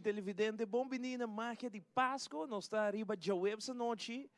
Televidente, bon bini na Magia di Pasco. Nos ta riba djaweps anochi.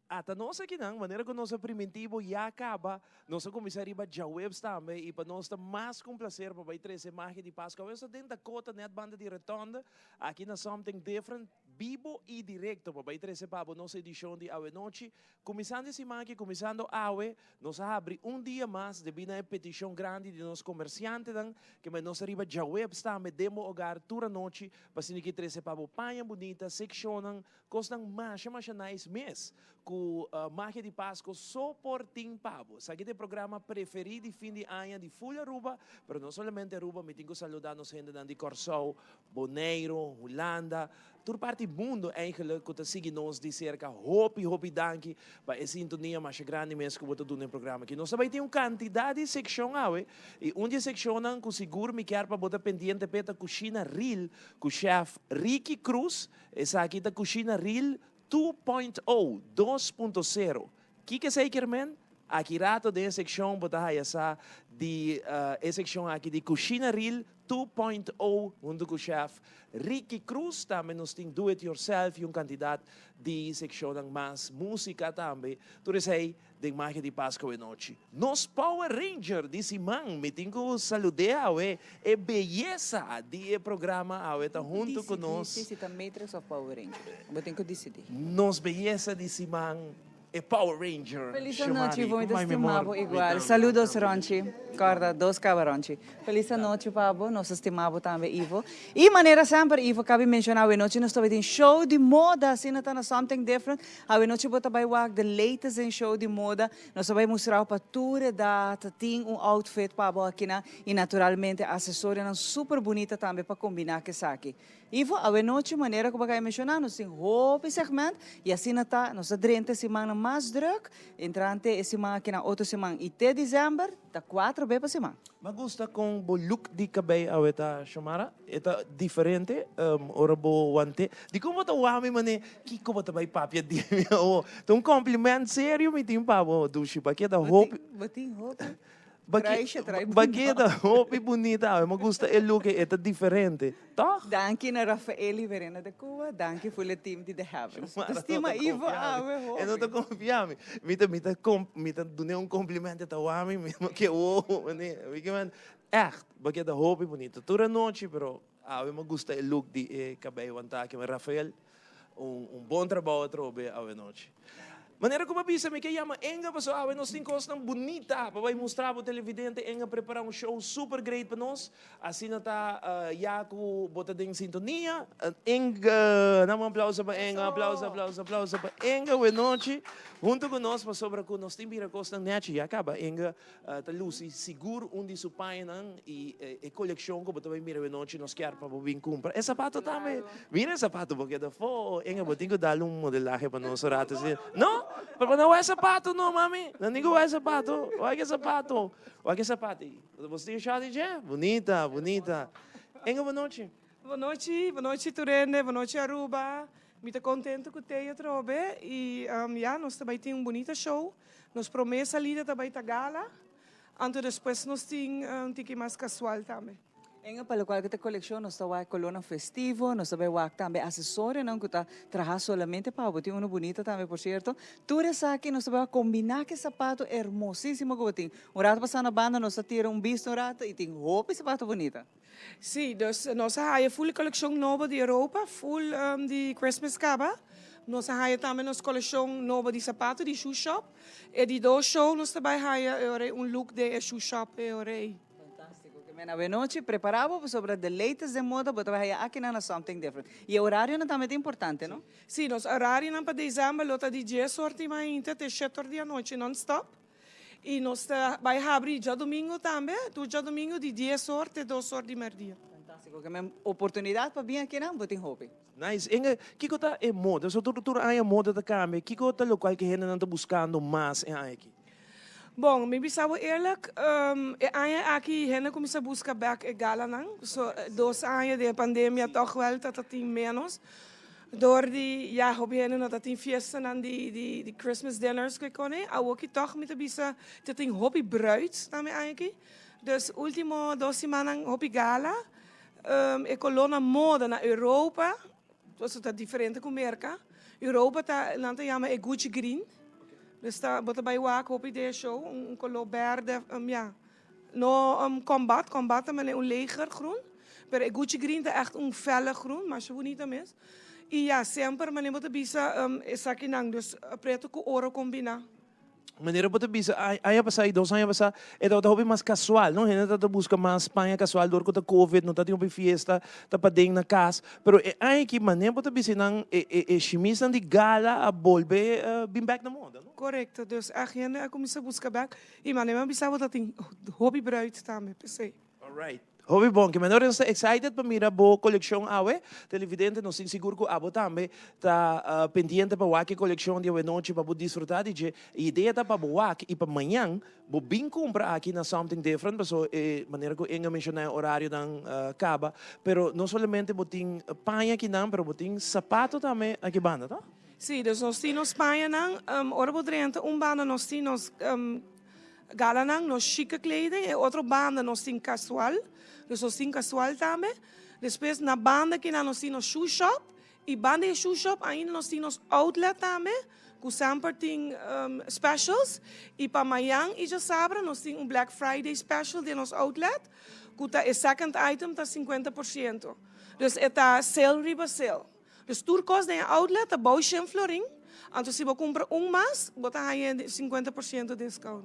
Ata nos akinan, manera ku nos a primintí bo ya kaba, nos a kuminsá riba djaweps tambe i pa nos ta mas ku un plaser pa bai trese Magia di Pasco. Awe nos ta den Dakota, nèt banda di Rotonde, aki na Something Different, bibo i direkto pa bai trese pa bo nos edishon di awenochi. Kuminsando e siman aki, kuminsando awe, nos a habri un dia mas debí na e petishon grandi di nos komersiantenan, ke bai nos ta riba djaweps tambe den bo hogar tur anochi pa asina ki trese pa bo paña bunita, sekshonnan, Kosnan masha masha nice mes ku Magia di Pasco so por tin pa bo. Esaki ta e programa preferí di fin di aña di full Aruba, pero no solamente Aruba, mi tin ku saluda nos hendenan di Kòrsou, Boneiru, Hulanda, tur parti mundo eigenlijk ku ta sigui nos di serka. Hopi hopi danki pa e sintonia masha grandi mes ku bo ta duna e programa aki. Nos ta bai tin un kantidat di sekshon awe i un di e sekshonnan ku sigur mi kier pa bo ta pendiente p'e ta Kushina Real ku chef Ricky Cruz. Esaki ta Cushina Real 2.0, 2.0. Kiko esei kier men? Aki rato den e sekshon bo ta haya sa di e sekshon aki di Cushina Real 2.0 hunto ku chef Ricky Cruz. Tambe nos tin Do It Yourself i un kantidat di sekshonnan mas, musika tambe. Tur esei Den magia di Pasco e nochi. Nos Power Ranger di siman, mi tin cu salud'e awe, e beyesa di e programa awe ta hunto cu nos. Dicidi si ta Matrix of Power Ranger. Bo tin cu dicidi. Nos beyesa di siman, e Power Ranger, Feliz Shomari. anochi, bo mi ta Kumai mi stima amor. bo Mi igual. tambe, Saludos mi tambe. Ronchi. Corda, dos caba Ronchi. Feliz anochi pa bo, nos ta stima bo tambe Ivo. Y manera semper Ivo cabi menciona awe nochi nos ta bay tin show di moda, asina ta na Something Different. Awe nochi bo ta bai wak the latest den show di moda. Nos ta bai mustra bo pa tur edat tin un outfit pa bo akinan y naturalmente asesorionan super bunita tambe pa combina cu esaki. Ivo, awe nochi manera cu bo a cay menciona nos tin hopi segment y asina ta nos ta drenta e simannan mas druk, entrante e siman akinan otro siman y te december ta cuatro be pa siman. Mi a gusta con bo look di cabey awe ta Shomara. E ta diferente ora bo want'é. Dikon bo ta wak mi manera kiko bo ta bai papia di mi awo? Ta un compliment serio mi tin pa bo, Dushi. Baki ta hopi. Bo tin hopi traisha trai bunita. Baki ta hopi bunita awe. Mi gusta e look ei, e ta diferente. Tòg? Danki na Rafael y Verena de Cuba. Danki full e team di The Heavens. Ta stima Ivo awe hopi. E no ta confia mi. Mi ta mi ta mi ta dun'é un compliment e ta wak mi mismo ke wowo manera. Mi ke men Echt, bo keda hopi bunito tur anochi, pero awe mi gusta e look di e cabey wantaki. Mi Rafael, un un bon trabou atrobe awe nochi. Manera cu bo a bisa mi ke yama Enga pasobra awe nos tin cosnan bunita pa bay mustra bo televidente. Enga prepara un show super great pa nos. Asina ta ya cu bo ta den sintonia. Enga, dame un aplauso pa Enga, aplauso, aplauso, aplauso pa Enga awe nochi hunto cu nos pasobra cu nos tin bira cosnan nechi. Ya caba Enga Ta luci sigur un di su pañanan y e coleccion cu bo ta bay mira awenochi nos kier pa bo bin cumpra. E sapato tambe. Mira e sapato bo keda fo. Enga bo tin cu dal un modelahe pa nos un rato asina. No? Pero bo no wak e sapato no mami. No tin cu wak e sapato. Wak e sapato. Wak e sapato. Bo tin shot di dje? Bunita, bunita. Enga bonochi. Bonochi, bonochi tur hende, bonochi Aruba. Mi ta contento cu tey atrobe y ya nos ta bay tin un bunita show. Nos prome salida ta bay ta gala, anto despues nos tin un tiki mas casual tambe. En pa locual cu ta coleccion nos ta wak colornan festivo, nos ta bay wak tambe accesorionan cu ta traha solamente pa bo. Tin uno bunita tambe por cierto. Tur esaki nos ta bay wak combina cu e sapato hermosisimo cu bo tin. Un rato pasa na banda nos ta tira un bista un rato y tin hopi sapato bunita. Sí, dus nos a haya full coleccion nobo di Europa, full di Christmas caba. Nos a haya tambe nos coleccion nobo di sapato di shoe shop. E di dos show nos ta bay haya e ora ei un look den e shoe shop e ora ei. Fantastico. Ke men awenochi prepara bo pasobra the latest den moda bo ta bay haya akinan na Something Different. Y e horarionan tambe ta importante, no? Sí, nos horarionan pa december lo ta di dies or di mainta te shete or di anochi non stop. Y nos ta bay habri djadomingo tambe, tur djadomingo di dies or te dos or di merdia. Fantastico, ke men oportunidad pa bin akinan bo tin hopi. Nice. Inge, kiko ta e moda? So tur tur aña moda ta cambia. Kiko ta locual ke hendenan ta buscando mas e aña aki? Bon, mi bisa bo eerlijk, e aña aki hende cuminsa busca bek e galanan. So dos aña den e pandemia toch wel ta ta tin menos. Door di ya hopi hende no ta tin fiestanan di di di Christmas dinners ku e kone. Awoki tòg mi ta bisa ta tin hopi bruid tambe aña aki. Dus ultimo dos simannan hopi gala. E koló na moda na Europa, pasobra ta diferente ku Merka. Europa ta, nan ta yama e Gucci green. Dus ta, bo ta bai wak hopi den e show, un koló bèrdè, ya. No combat, combat ta manera un leger groen, pero e Gucci green ta ègt un fèle groen, masha bunita mes. I ya, semper manera bo ta bisa esakinan, dus pretu ku oro kombiná. Manera bo ta bisa, aña pasá i dos aña pasá e tabata hopi mas kasual, no? Hende tabata buska mas paña kasual dor ku ta covid, no tatin hopi fiesta, ta paden na kas. Pero e aña aki manera bo ta bisa nan e e e shimisnan di gala a bolbe bin bèk na moda, no? Korekto, dus ègt hende a kuminsá buska bèk i manera mi a bisa bo ta tin hopi bruid tambe p'esei. Alright. Hopi bon. Ke manera nos ta excited pa mira bo coleccion awe. Televidente, nos tin sigur cu abo tambe ta pendiente pa wak e coleccion di awenochi pa bo disfruta di dje. E idea ta pa bo wak y pa mañan bo bin cumpra aki na Something Different paso e manera cu Inge menciona e horarionan caba. Pero no solamente bo tin paña akinan pero bo tin sapato tambe aki banda, to? Sí, dus nos tin nos pañanan. Ora bo drenta un banda nos tin nos. Galanan nos chique kleding, e otro banda nos tin casual, dus nos tin casual tambe. Despues na banda kinan nos tin nos shoe shop y banda di e shoe shop ainda nos tin nos outlet tambe cu semper tin specials. Y pa mayan y djasabra nos tin un Black Friday special den nos outlet cu ta e second item ta 50%. Dus e ta sale riba sale. Dus tur kos den e outlet ta bou shen florin, anto si bo kumpra un mas, bo ta haña 50% discount.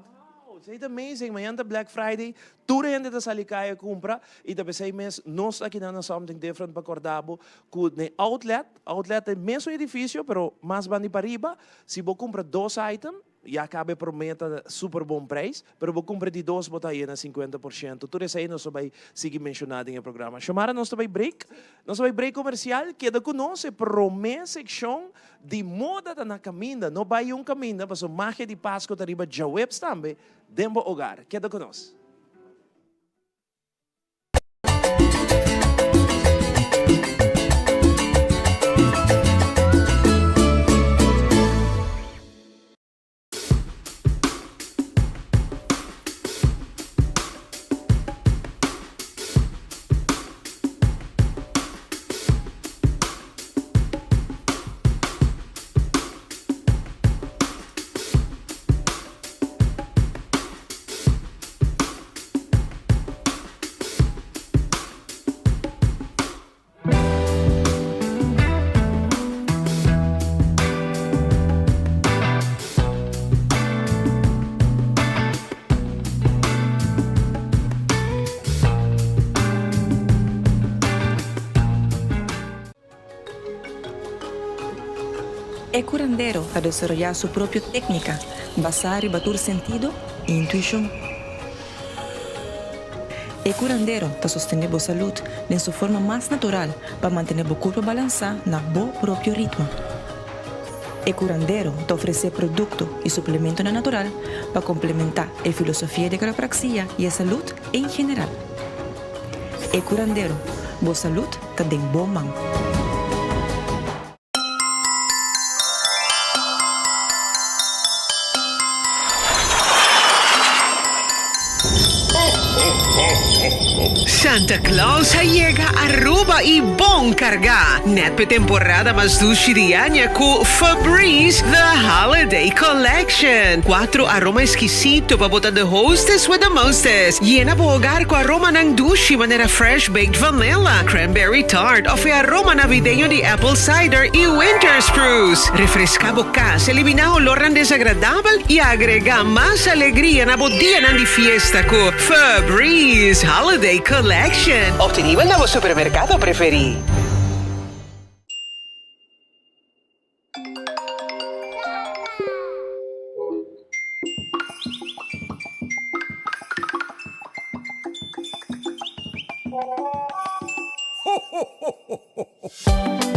Wow, esei ta amazing! Mañana ta Black Friday, tur hende ta sali kaya kumpra i ta p'esei mes nos ta akinan na Something Different pa korda bo ku den outlet, outlet ta e mesun edifisio pero mas banda di pariba, si bo kumpra dos item, Ya caba e prome ta super bon prijs, pero bo cumpra di dos bo ta haye na 50%. Tur esey nos ta bay sigui menciona den e programa. Xiomara nos ta bay break, nos ta bay break comercial, keda cu nos e prome seccion di moda ta na caminda, no bay un caminda pasobra magia di Pasco ta riba djaweps tambe den bo hogar. Keda cu nos. E curandero ta desaroyá su propio técnica basá riba tur sentido i intuishon. E curandero ta sostené bo salud den su forma mas natural pa mantené bo curpa balansá na bo propio ritmo. E curandero ta ofresé producto i suplementonan natural pa complementá e filosofia di quiropraxia i e salud en general. E curandero, bo salud ta den bo man. Santa Claus a yega Aruba y bon carga! Net p'e temporada mas dushi di aña cu Febreze The Holiday Collection. Cuatro aroma exquisito pa bo ta the hostess with the mostest. Yena bo hogar cu aromanan dushi manera fresh baked vanilla, cranberry tart of e aroma navideño di apple cider y winter spruce. Refresca bo cas, elimina olornan desagradabel y agrega mas alegria na bo dianan di fiesta cu Febreze Holiday Collection. Obtenibel na bo supermercado preferi.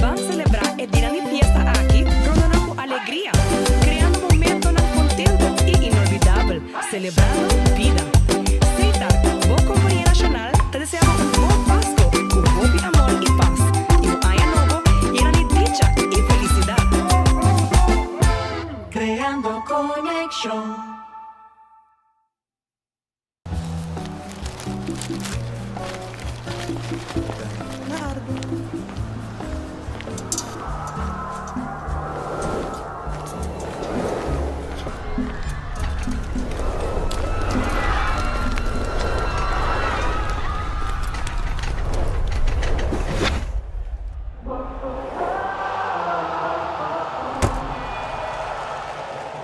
Ban selebrá e dianan di fiesta aki rondonan ku alegria, kreando momentonan kontento i inolvidabel, selebrando bida. Setar, bo kompania nashonal, ta deseá bo un bon Pasko ku hopi amor i pas, i un aña nobo yena di dicha i felisidat. Creando conexion. Largo.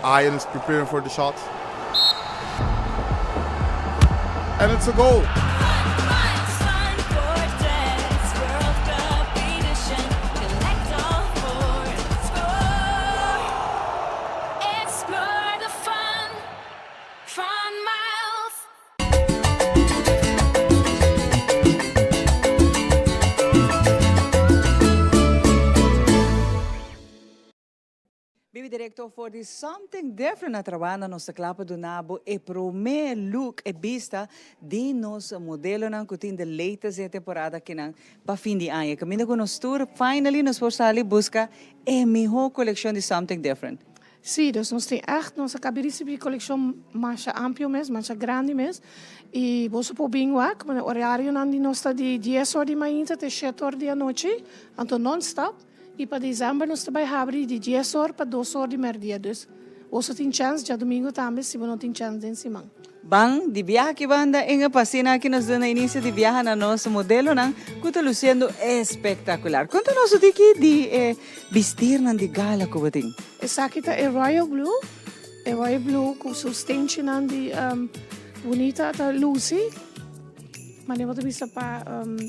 Ian is preparing for the shot. And it's a goal. Bibi directo for di Something Different na Trabanda nos ta kla pa duna bo e prome look, e bista di nos modelonan cu tin the latest den e temporada akinan pa fin di aña. Caminda cu nos tur finally nos por sali busca e miho coleccion di Something Different. Sí, dus nos tin ègt, nos a kabi risibí kolekshon masha amplio mes, masha grandi mes, i boso por bin wak, bueno, orarionan di nos ta di dies or di mainta te shete or di anochi, anto non-stop, i pa desèmber nos ta bai habri di dies or pa dos or di mèrdia, dus boso tin chèns djadumingu tambe si bo no tin chèns den siman. Ban di biaha ki banda en e pasina aki nos duna inicio di biaha na nos modelonan cu ta luciendo espectacular. Conta nos un tiki di e bistirnan di gala cu bo tin. Esaki ta e royal blue, e royal blue cu su stenchinan di bunita ta luci. Manera bo ta bisa pa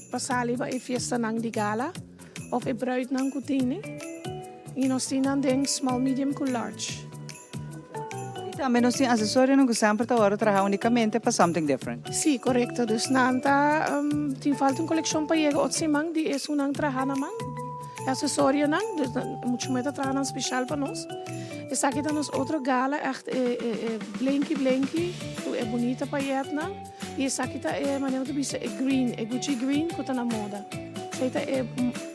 pa sali pa e fiestanan di gala of e bruidnan cu tini. Y nos tin nan den small, medium cu large. Y tambe nos tin asesorionan cu semper ta worde traha unicamente pa Something Different. Sí, corecto. Dus nan ta tin falta un coleccion pa yega otro siman di esunnan traha na man, e asesorionan. Dus mucho me ta traha nan special pa nos. Esaki ta nos otro gala, echt e e blinky blinky cu e bunita payetnan. Y esaki ta e manera bo ta bisa e green, e Gucci green cu ta na moda. Esey ta e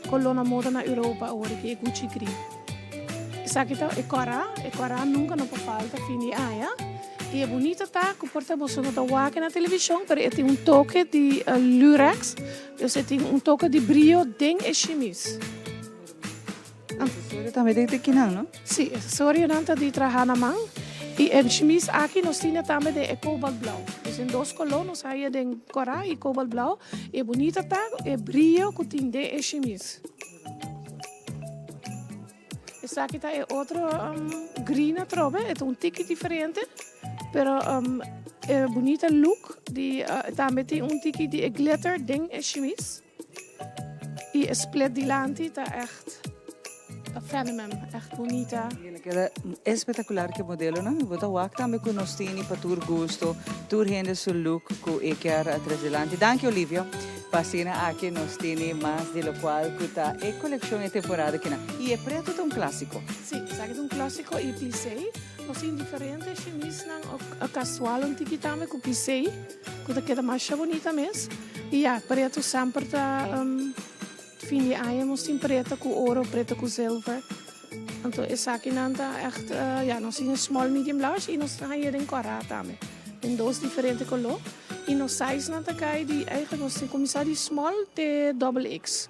color na moda na Europa awor aki, e Gucci green. Esaki ta e kòrá, e kòrá nunka no por falta fin di aña. I e bunita ta ku por ta boso no ta wak na televishon, pero e tin un toke di lurex, dus e tin un toke di brio den e shimis. Asesorio tambe den kinan, no? Si, e asesorionan ta di traha na man. I e shimis aki nos tin e tambe den e kobalt blou. Dus den dos koló nos haya den kòrá i kobalt blou. E bunita ta e brio ku tin den e shimis. Esaki ta e otro green atrobe, e ta un tiki diferente, pero e bunita look di tambe tin un tiki di e glitter den e shimis y e split dilanti ta echt a phenomen, echt bunita. E keda espectacular ke modelonan y bo ta wak tambe cu nos tini pa tur gusto, tur hende su look cu e kier a tres dilanti. Danki Olivia. Pa asina aki nos tini mas di locual cu ta e coleccion e temporada kinan. Y e preto ta un clasico. Si, esaki ta un clasico y plisé. Nos tin diferente shimisnan casual un tiki tambe cu plisé cu ta keda masha bunita mes. Y ya, preto semper ta fin di aña nos tin preto cu oro, preto cu zilver. Anto esakinan ta echt, ya, nos tin small, medium, large y nos ta haña den cora tambe. Den dos diferente color. Y nos sizenan ta cay di, eigenlijk nos tin cuminsa di small te double X.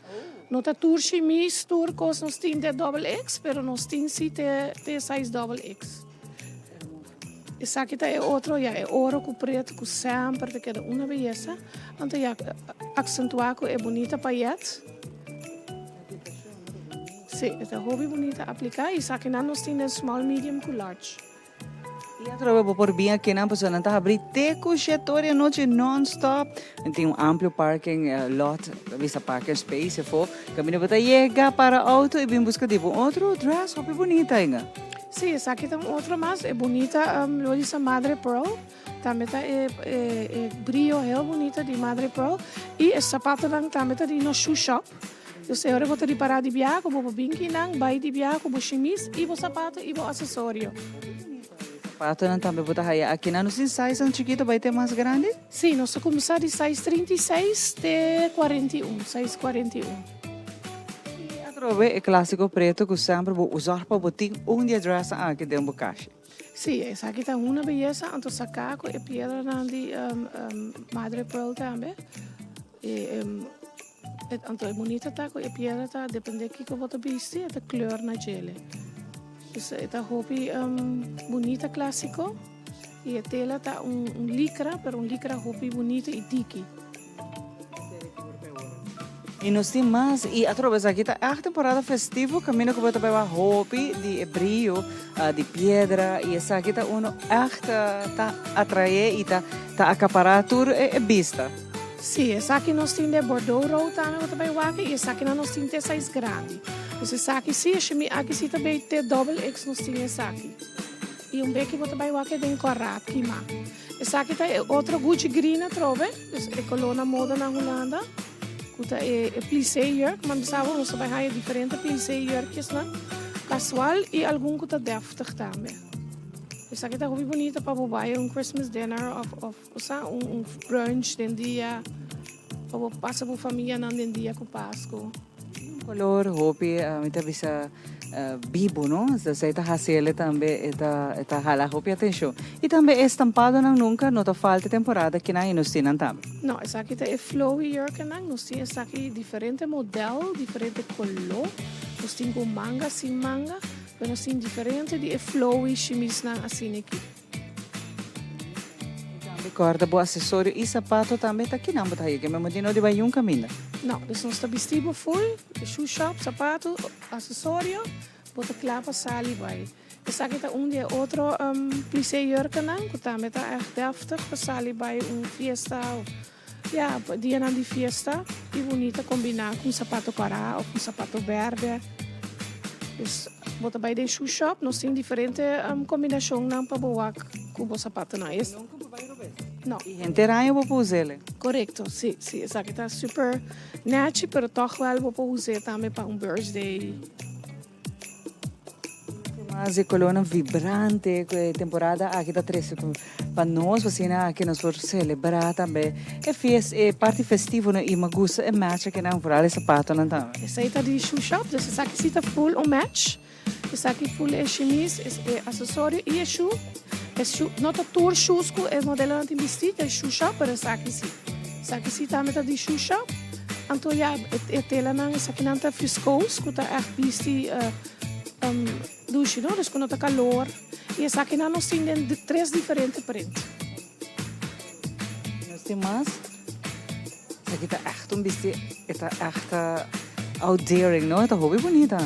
No ta tur shimis, tur cos nos tin te double X, pero nos tin si te te size double X. Esaki ta e otro, ya, e oro cu preto cu semper ta keda una beyesa. Anto ya, accentua cu e bunita payet. Si, e ta hopi bunita aplica y esakinan nos tin den small, medium cu large. Y atrobe bo por bin akinan pasobra nan ta habri te cu shetor di anochi non stop. Nan tin un amplio parking lot, ta bisa parking space efo. Caminda bo ta yega para auto y bin busca di bo otro dress hopi bunita ainda. Si, esaki ta un otro mas, e bunita lo di sa madre pearl. Tambe ta e e brio heel bunita di madre pearl. Y e zapatonan tambe ta di nos shoe shop. Dus e ora bo ta ripará di biaha ku bo por bin kinan, bai di biaha ku bo shimis i bo sapato i bo asesorio. Sapatonan tambe bo ta haya akinan. Nos tin sizenan chikito bai te mas grandi? Sí, nos ta kuminsá di size 36 te 41, size 41. I atrobe e klásiko pretu ku semper bo usá pa bo tin un di e drèsnan aki den bo kashi. Sí, esaki ta una beyesa, anto saká ku e piedranan di madre pearl tambe. E. Anto e bunita ta ku e piedra ta depende kiko bo ta bisti e ta kleur na djele. Dus e ta hopi bunita klasiko i e tela ta un likra pero un likra hopi bunita i diki. I nos tin mas i atrobe esaki ta ègt temporada festivo kaminda ku bo ta bai wak hopi di e brio di piedra i esaki ta uno ègt ta atraé i ta ta akapará tur e bista. Sí, esaki nos tin den Bordeaux Road tambe bo ta bai wak i esakinan nos tin te size grandi. Dus esaki sí, e shimi aki sí ta bay te double X nos tin esaki. I un beki bo ta bai wak den kòrá kima. Esaki ta e otro Gucci green atrobe, dus e koló na moda na Hulanda, ku ta e e plissé jurk. Ma mi sa bo nos ta bai haña diferente plissé jurkjesnan, kasual i algun ku ta deftig tambe. Esaki ta hopi bunita pa bo bai un Christmas dinner òf òf sa un un brunch den dia, pa bo pasa bo famianan den dia ku Pasku. Un color hopi mi ta bisa bibo no, esei ta haciele tambe e ta e ta hala hopi atencion. Y tambe e estampadonan nunca no ta falta e temporada kinan y nos tin nan tambe. No, esaki ta e flowy jurkennan, nos tin esaki diferente model, diferente color, nos tin cu manga, sin manga, pero nos tin diferente di e flowy shimisnan asina aki. Tambe corda bo accesorio y zapato tambe ta kinan bo ta haye ke memo di no di bay yun caminda. No, dus nos ta bisti bo full, shoe shop, zapato, accesorio, bo ta cla pa sali bay. Esaki ta un di e otro plissé jurkennan cu tambe ta echt deftig pa sali bay un fiesta of ya, dianan di fiesta y bunita combina cu un zapato cora of un zapato berde. Dus bo ta bay den shoe shop, nos tin diferente combinacionnan pa bo wak cu bo zapatonan. Nunca bo bay robes? No. Y henter aña bo por us'e? Corecto, si, si. Esaki ta super nechi, pero toch wel bo por us'e tambe pa un birthday. Mas e colornan vibrante cu e temporada aki ta trece pa nos, asina aki nos por celebra tambe e fies e parti festivo no y mi gusta e match akinan vooral e zapatonan tambe. Esey ta di shoe shop, dus esaki si ta full un match. Esaki full e shimis, e accesorio y e shoe. E shoe, no ta tur shoes cu e modelonan tin bisti ta e shoe shop, pero esaki si. Esaki si tambe ta di shoe shop. Anto ya, e telanan esakinan ta viscose cu ta echt bisti dushi no, dus cu no ta calor. Y esakinan nos tin den tres diferente print. Nos tin mas. Esaki ta echt un bisti, e ta echt outdaring no, e ta hopi bunita.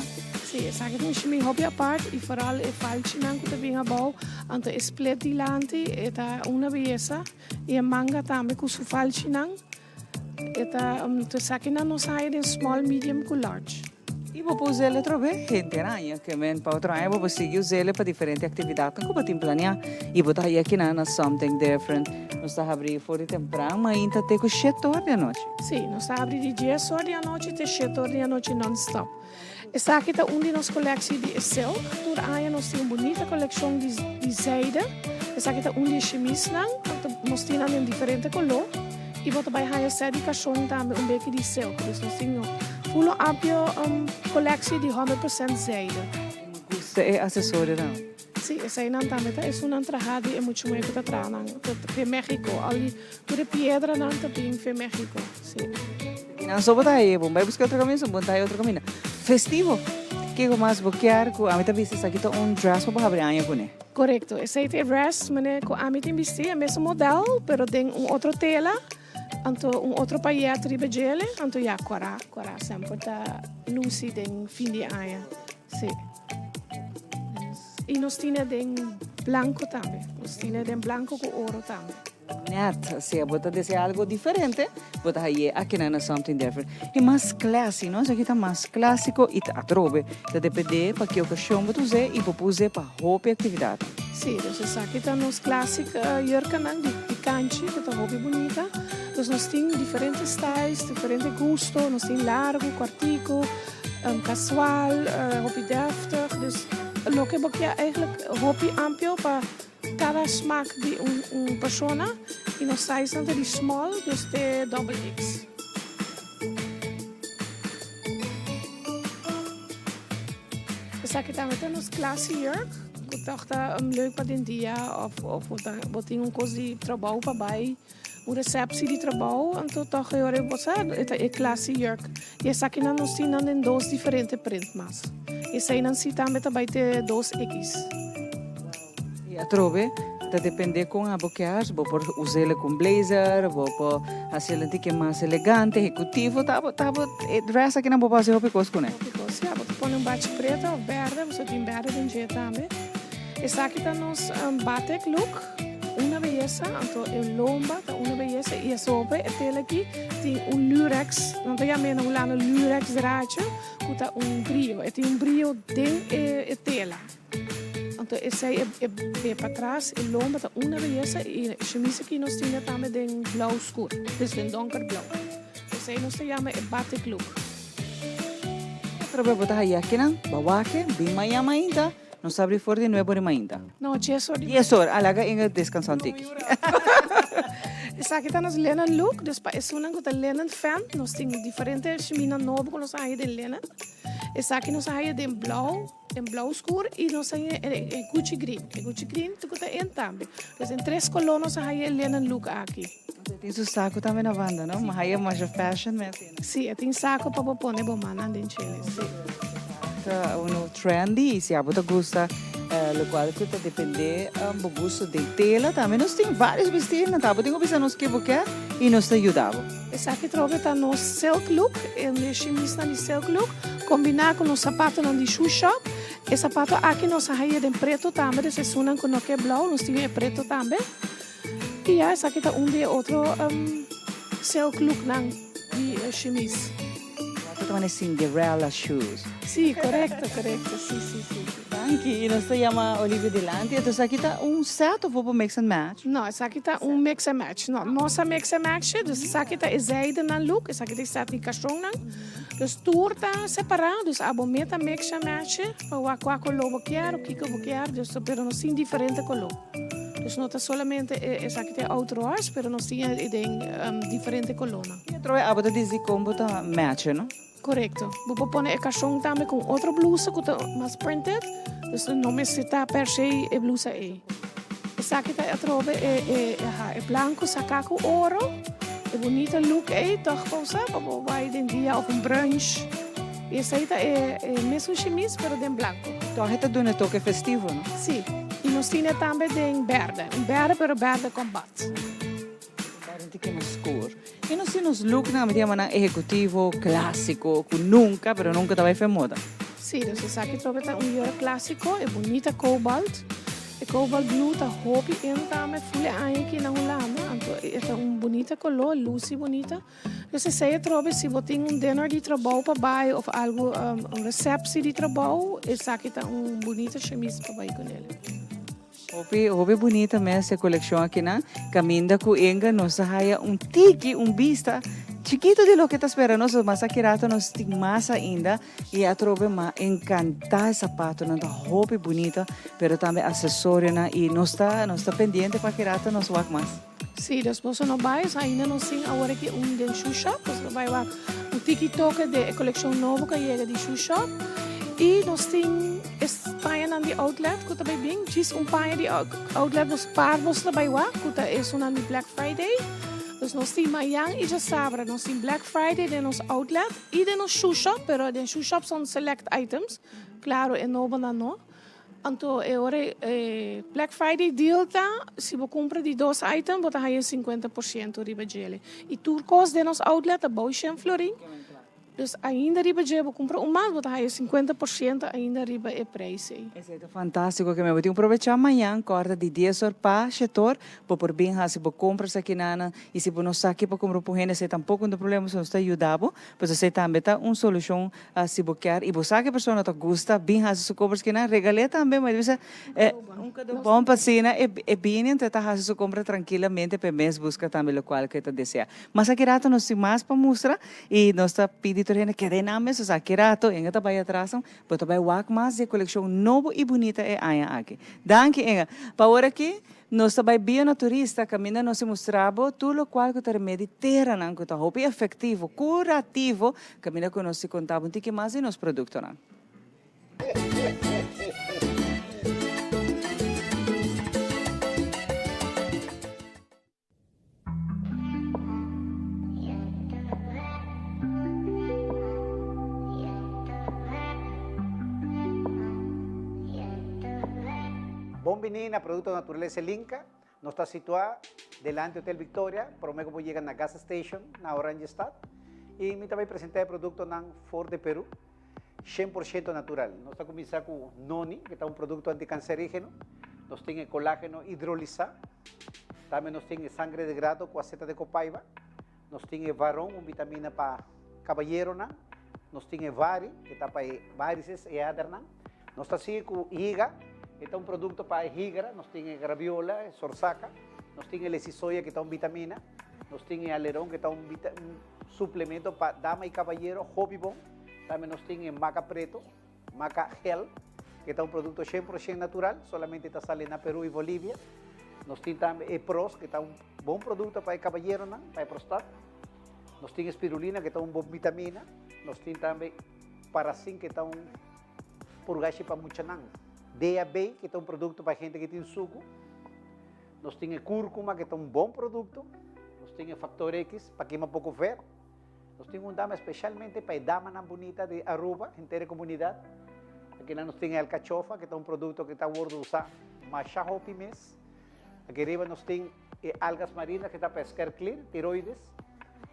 Si, esaki ta un shimi hopi apart y vooral e falchinan cu ta bin abou, anto e split dilanti e ta una beyesa y e manga tambe cu su falchinan. E ta esakinan nos haya den small, medium cu large. Y bo por us'el atrobe henter aña, ke men pa otro aña bo por sigui us'el pa diferente actividadnan cu bo tin planea y bo ta haya kinan na Something Different. Nos ta habri for di tempran mainta te cu shete or di anochi. Sí, nos ta habri di dies or di anochi te shete or di anochi non-stop. Esaki ta un di nos colectie di e silk. Tur aña nos tin un bunita coleccion di zijde. Esaki ta un di e shimisnan. Nos tin nan den diferente color. Y bo ta bay haya set di carson tambe un beki di silk. Dus nos tin un full amplio colectie di 100% zijde. Mi gusta e accesorionan. Si, eseinan tambe ta esunnan traha di e mucha muhe cu ta traha nan fe Mexico. Al di tur e piedranan ta bin fe Mexico, si. Y nan so bo ta haye, bo bai busca otro caminda, so bo ta haye otro caminda. Festivo! Kico mas bo kier cu ami ta bisti esaki ta un dress pa bo habri aña cune? Corecto, esey ta e dress mane cu ami tin bisti, e mesun model pero den un otro tela, anto un otro payet riba djele, anto ya cora, cora semper ta luci den fin di aña, si. Y nos tine den blanco tambe. Nos tine den blanco cu oro tambe. Net, sea bo ta desea algo diferente, bo ta haye akinan na Something Different. Y mas classy, no? Esaki ta mas clasico y ta atrobe. Ta depende pa ki ocasion bo ta us'e y bo por us'e pa hopi actividad. Sí, dus esaki ta nos classic jurkanan di kanchi cu ta hopi bunita. Dus nos tin diferente styles, diferente gusto. Nos tin largo, cortico. Casual, hopi deftig, dus loke bo kier eigenlijk hopi amplio pa cada smaak di un persona y nos size nan ta di small dus te double X. Esaki tambe ta nos classy jurk cu toch ta leuk pa den dia of bo tin un cos di trabou pa bay. Un receptie di trabou, anto toch e ora bo sa e ta e classy jurk. Y esakinan nos tin nan den dos diferente print mas. Eseinan si tambe ta bay te dos X. Y atrobe ta depende con abo kier, bo por usele cu un blazer, bo por haciele un tiki mas elegante, ejecutivo, ta abo, ta abo e dress akinan bo por haci hopi cos cune. Hopi cos, ya, bo ta pone un bachi preto of berde, bo sa tin berde den dje tambe. Esaki ta nos batik look, una beyesa, anto e lomba ta una beyesa y asobe e tela aki tin un lurex, nan ta yama e na Hulanda lurex draadje, cu ta un brio, e tin un brio den e tela. Anto esei e be patras, e lomba ta una beyesa y e chemise aki nos tin tambe den blauw scur, dus den donker blauw. Esei nos ta yama e batik look. Atrobe bo ta haya akinan, bawake, bin mañan mainta. Nos ta abri for di nuebe ora mainta. No, dies or di Dies or, a laga Inge descansa un tiki. Esaki ta nos linen look, dus pa esunnan ku ta linen fan, nos tin diferente shiminan nobo ku nos a haya den linen. Esaki nos a haya den blou, den blou skur i nos a haya e Gucci green. E Gucci green ta ku ta in tambe. Dus den tres koló nos a haya e linen look aki. E tin su saku tambe na banda, no? Ma haya masha fashion mes. Sí, e tin saco pa bo pone bo mannan den chele, sí. Ta uno trendy y si abo ta gusta locual cu ta depende bo gusto den tela tambe nos tin varios bistinan ta abo tin cu bisa nos ke bo kier y nos ta yuda bo. Esaki trobe ta nos silk look, e shimisnan di silk look combina cu nos zapatonan di shoe shop. E zapato aki nos a haya den preto tambe, des esunnan cu no ke blauw nos tin e preto tambe. Y ya esaki ta un di e otro silk looknan di e shimis. Wak ta mane Cinderella shoes. Si, corecto, corecto, si, si, si, si. Danki, y nos ta yama Olivia dilanti. Entonces esaki ta un set of bo por mix and match? No, esaki ta un mix and match. No, nos a mix and match, dus esaki ta e zijdenan look, esaki ta e set di cashonnan. Dus tur ta separa, dus abo me ta mix and match pa wak cua color bo kier o kico bo kier, dus pero nos tin diferente color. Dus no ta solamente e esaki ta e oud roze, pero nos tin e den diferente colornan. Y atrobe abo ta disi con bo ta match e, no? Corecto. Bo por pone e cashon tambe cu un otro blusa cu ta mas printed, dus no mester ta per se e blusa ey. Esaki ta atrobe e e aha e blanco saca cu oro, e bunita look ey toch pa usa pa bo bay den dia of un brunch. Y esey ta e e mesun shimis pero den blanco. Toch e ta duna e toke festivo, no? Sí. Y nos tine tambe den berde. Un berde pero berde combat. Berde un tiki mas scur. Y nos tin nos looknan, mi ta yama nan ehecutivo, clasico, cu nunca pero nunca ta bay fe moda. Sí, dus esaki trobe ta un jurk clasico, e bunita cobalt. E cobalt blue ta hopi in tambe, ful e aña aki na Hulanda. Anto e ta un bunita color, luci bunita. Dus esei atrobe si bo tin un dinner di trabou pa bai of algu un receptie di trabou esaki ta un bunita chemise pa bai con el. Hopi hopi bunita mes e coleccion akinan. Caminda cu Inga nos a haya un tiki un bista chikito di loke ta spera nos mas aki rato nos tin mas ainda y atrobe ma encanta e zapatonan ta hopi bunita pero tambe accesorionan y nos ta nos ta pendiente pa aki rato nos wak mas. Sí, dus boso no bai, so ainda nos tin awor aki un den shoe shop, boso ta bai wak un tiki toke de e kolekshon nobo ku a yega di shoe shop. I nos tin e pañanan di outlet ku ta bai bin, djis un paña di outlet boso par boso ta bai wak ku ta esunnan di Black Friday. Dus nos tin mayan i djasabra nos tin Black Friday den nos outlet i den nos shoe shop, pero den shoe shop son select items, klaro e nobonan no. Anto e ora e Black Friday deal ta, si bo cumpra di dos item bo ta haya 50% riba djele. Y tur cos den nos outlet ta bou shen florin. Dus ainda riba dje bo cumpra un mas bo ta haya 50% ainda riba e prijs ey. Esey ta fantastico ke men bo tin cu probecha mañan corda di dies or pa shetor bo por bin haci bo compras akinana y si bo no sa ki pa cumpra un hende esey tampoco no ta problema pasobra nos ta yuda bo pues esey tambe ta un solucion Si bo kier y bo sa cu e persona ta gusta bin haci su compras kinan, regal'é tambe. Ma e bisa un cadeau bon pa asina e bini anto e ta haci su compra trankilamente pa e mes busca tambe locual cu e ta desea. Mas aki rato nos tin mas pa mustra y nos ta pidi tur hende keda einan mes. Osea aki rato Inga ta bay atras bo ta bay wak mas di e coleccion nobo y bunita e aña aki. Danki Inga. Pa awor aki Nos ta bai bia na turista kaminda nos e mustra bo tur lokual ku ta remedi teranan ku ta hopi efektivo, kurativo, kaminda ku nos si konta bo un tiki mas di nos produktonan. Bon bini na Productos Naturales El Inca. Nos ta situa delante Hotel Victoria, prome cu bo yega na gas station na Oranjestad. Y mi ta bay presenta e productonan for de Peru, 100% natural. Nos ta cuminsa cu Noni, cu ta un producto anticancerigeno. Nos tin e colageno hidrolisa. Tambe nos tin e sangre de grado cu aceta de copaiba. Nos tin e Varon, un vitamina pa cabayeronan. Nos tin e Vari, cu ta pa e varices, e adernan. Nos ta sigui cu Higa, e ta un producto pa e higra. Nos tin e Graviola, e sorsaca. Nos tin e Lecisoya, cu ta un vitamina. Nos tin e Aleron, cu ta un suplemento pa dama y cabayero, hopi bon. Tambe nos tin e Maca Preto, Maca Gel, cu ta un producto cien por cien natural, solamente ta sali na Peru y Bolivia. Nos tin tambe e Pros, cu ta un bon producto pa e cabayeronan, pa e prostat. Nos tin e Spirulina, cu ta un bon vitamina. Nos tin tambe Paracin, cu ta un purgashi pa muchanan. DAB, cu ta un producto pa hende cu tin sucu. Nos tin e Curcuma, cu ta un bon producto. Nos tin e Factor X, pa kima poco ver. Nos tin un dama especialmente pa e damanan bunita di Aruba, henter e comunidad. Akinan nos tin e alcachofa, cu ta un producto cu ta wordo usa masha hopi mes. Aki riba nos tin e algas marinas cu ta pa e skerklier, tiroides.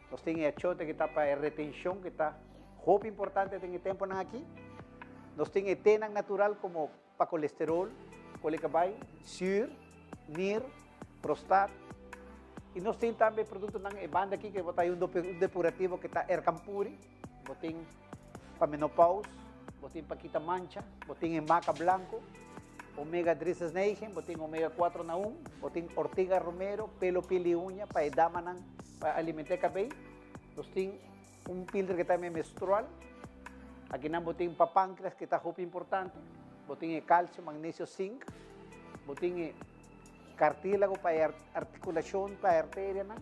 Nos tin e achote cu ta pa e retencion, cu ta hopi importante den e temponan aki. Nos tin e tenan natural como pa colesterol, colecabay, zuur, nir, prostat. Y nos tin tambe productonan e banda aki cu bo ta hay un depurativo cu ta Ercampuri, bo tin pa menopause, bo tin pa kita mancha, bo tin e maca blanco, omega 369, bo tin omega 4 na 1, bo tin ortiga romero, pelo, piel y uña pa e damanan pa alimenta e cabey. Nos tin Un filter ke ta me menstrual. Akinan bo tin pa pancreas ke ta hopi importante. Bo tin e calcio, magnesio, zinc. Bo tin e cartílago pa e articulacion, pa e arterianan.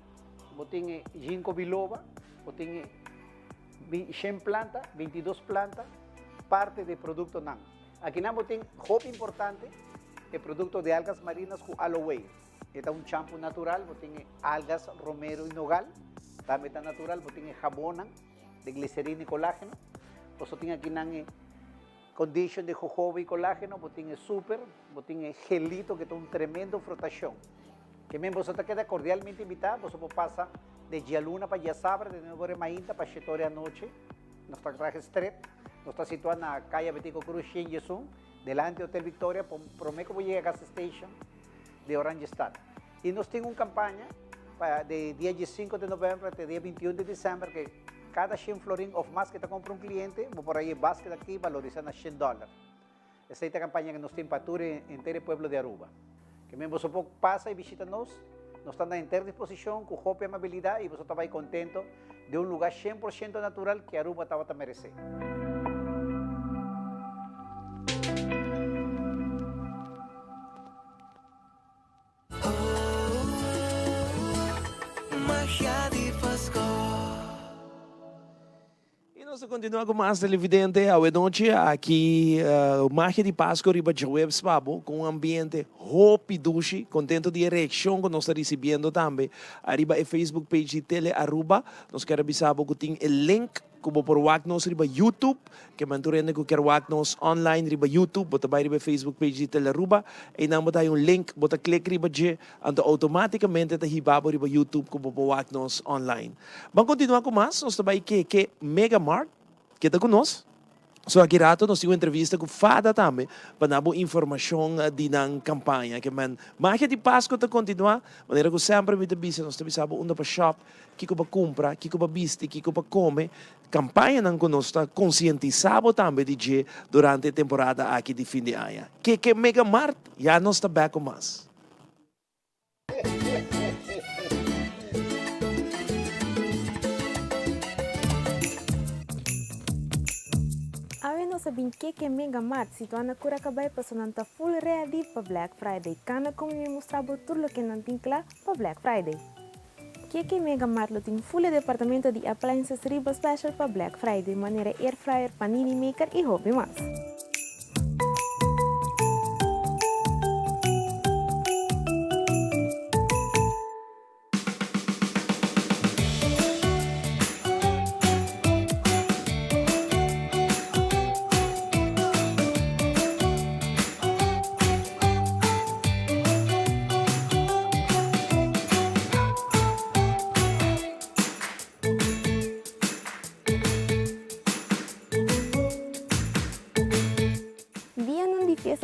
Bo tin e ginkgo biloba. Bo tin e shen planta, 22 planta, parte di e productonan. Akinan bo tin hopi importante e producto di algas marinas cu aloe. E ta un champu natural, bo tin e algas, romero y nogal, tambe ta natural, bo tin e jabonnan de glicerina y colágeno, boso tin akinan e condition de jojoba y colágeno, bo tin e super, bo tin e gelito ke ta un tremendo frotacion. Ke men boso ta keda cordialmente invita, boso por pasa de djaluna pa djasabra de nueve ora mainta pa shete ora anochi, nos ta traha stret, nos ta situa na Caya Betico Cruz 101, delante Hotel Victoria, prome ku bo yega gas station. di Oranjestad. Y nos tin un campaña pa di dia 15 di november te dia 21 di december que cada 100 florin of mas que ta compra un cliente, bo por ahí basket aki valorisa na 100 dollar. Esey ta campaña que nos tin pa tur henter e pueblo di Aruba. Que men boso por pasa y bishita nos, nos ta na henter disposicion cu hopi amabilidad y boso ta bay contento di un lugar 100% natural que Aruba tabata merece. Y nos ta continua cu mas televidente awe nochi aki Magia di Pasco riba djaweps pa bo cu un ambiente hopi dushi. Contento di e reaccion cu nos ta ricibiendo tambe ariba e Facebook page di Tele Aruba. Nos kier a bisa bo cu tin e link Ku bo por wak nos riba YouTube. Ke men tur hende ku kier wak nos online riba YouTube, bo ta bai riba e Facebook page di Telearuba. Einan bo ta haña un link, bo ta klik riba dje, anto outomátikamente ta hiba bo riba YouTube ku bo por wak nos online. Ban kontinuá ku mas, nos ta bai keke Mega Mart, ke ta ku nos. So aki rato nos tin un entrevista ku Fada tambe pa na bo informashon di nan kampaña. Ke men magia di Pasko ta kontinuá, manera ku semper mi ta bisa, nos ta bisa bo unda pa shop, kiko pa kumpra, kiko pa bisti, kiko pa kome. Kampañanan ku nos ta konsientisá bo tambe di dje durante e temporada aki di fin di aña. Keke Mega Mart, ya nos ta bèk ku mas. Awe nos a bin keke Mega Mart situá na Curacabay paso nan ta full ready pa Black Friday. Kana komo mi mustra bo tur loke nan tin kla pa Black Friday. Keke Mega Mart lo tin full e departamento di appliances riba special pa Black Friday manera air fryer, panini maker y hopi mas.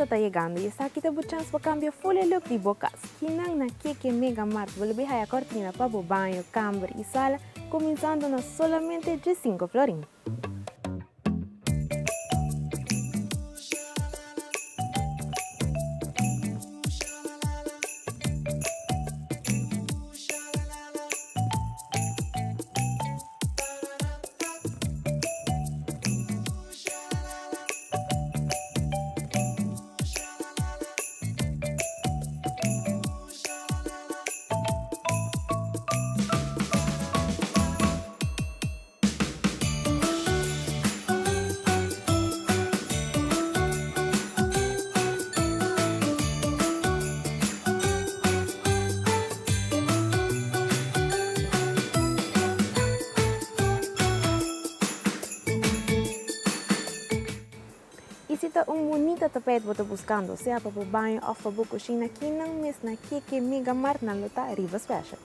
Fiesta ta yegando y esaki ta bo chans pa cambia full e look di bo cas. Kinan na Keke Mega Mart bo lo bay haya cortina pa bo baño, camber y sala cuminsando na solamente diescinco florin. Y si ta un bunita tapijt bo ta buscando, sea pa bo baño of pa bo cushina, kinan mes na Keke Mega Mart nan lo ta riba special.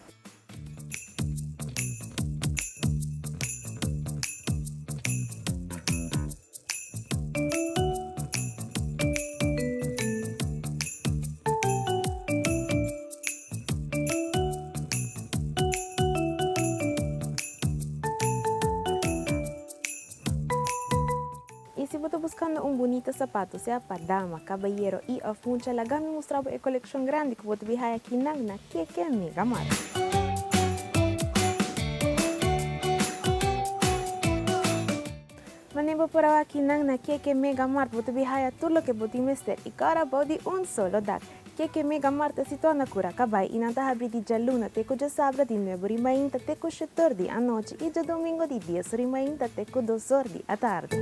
Y si bo ta buscando un bunita sapato, sea pa dama, cabayero y of mucha, laga mi mustra bo e coleccion grandi cu bo ta bin haya akinan na Keke Mega Mart. Mane bo por a wak kinan na Keke Mega Mart bo ta bin haya tur loke bo tin mester y kòrda bou di un solo dak. Keke Mega Mart ta situá na Cura Cabay y nan ta habri di djaluna te ku djasabra di nuebe ori mainta te ku shetor di anochi y djadomingo di dies ori mainta te ku dos or di atardi.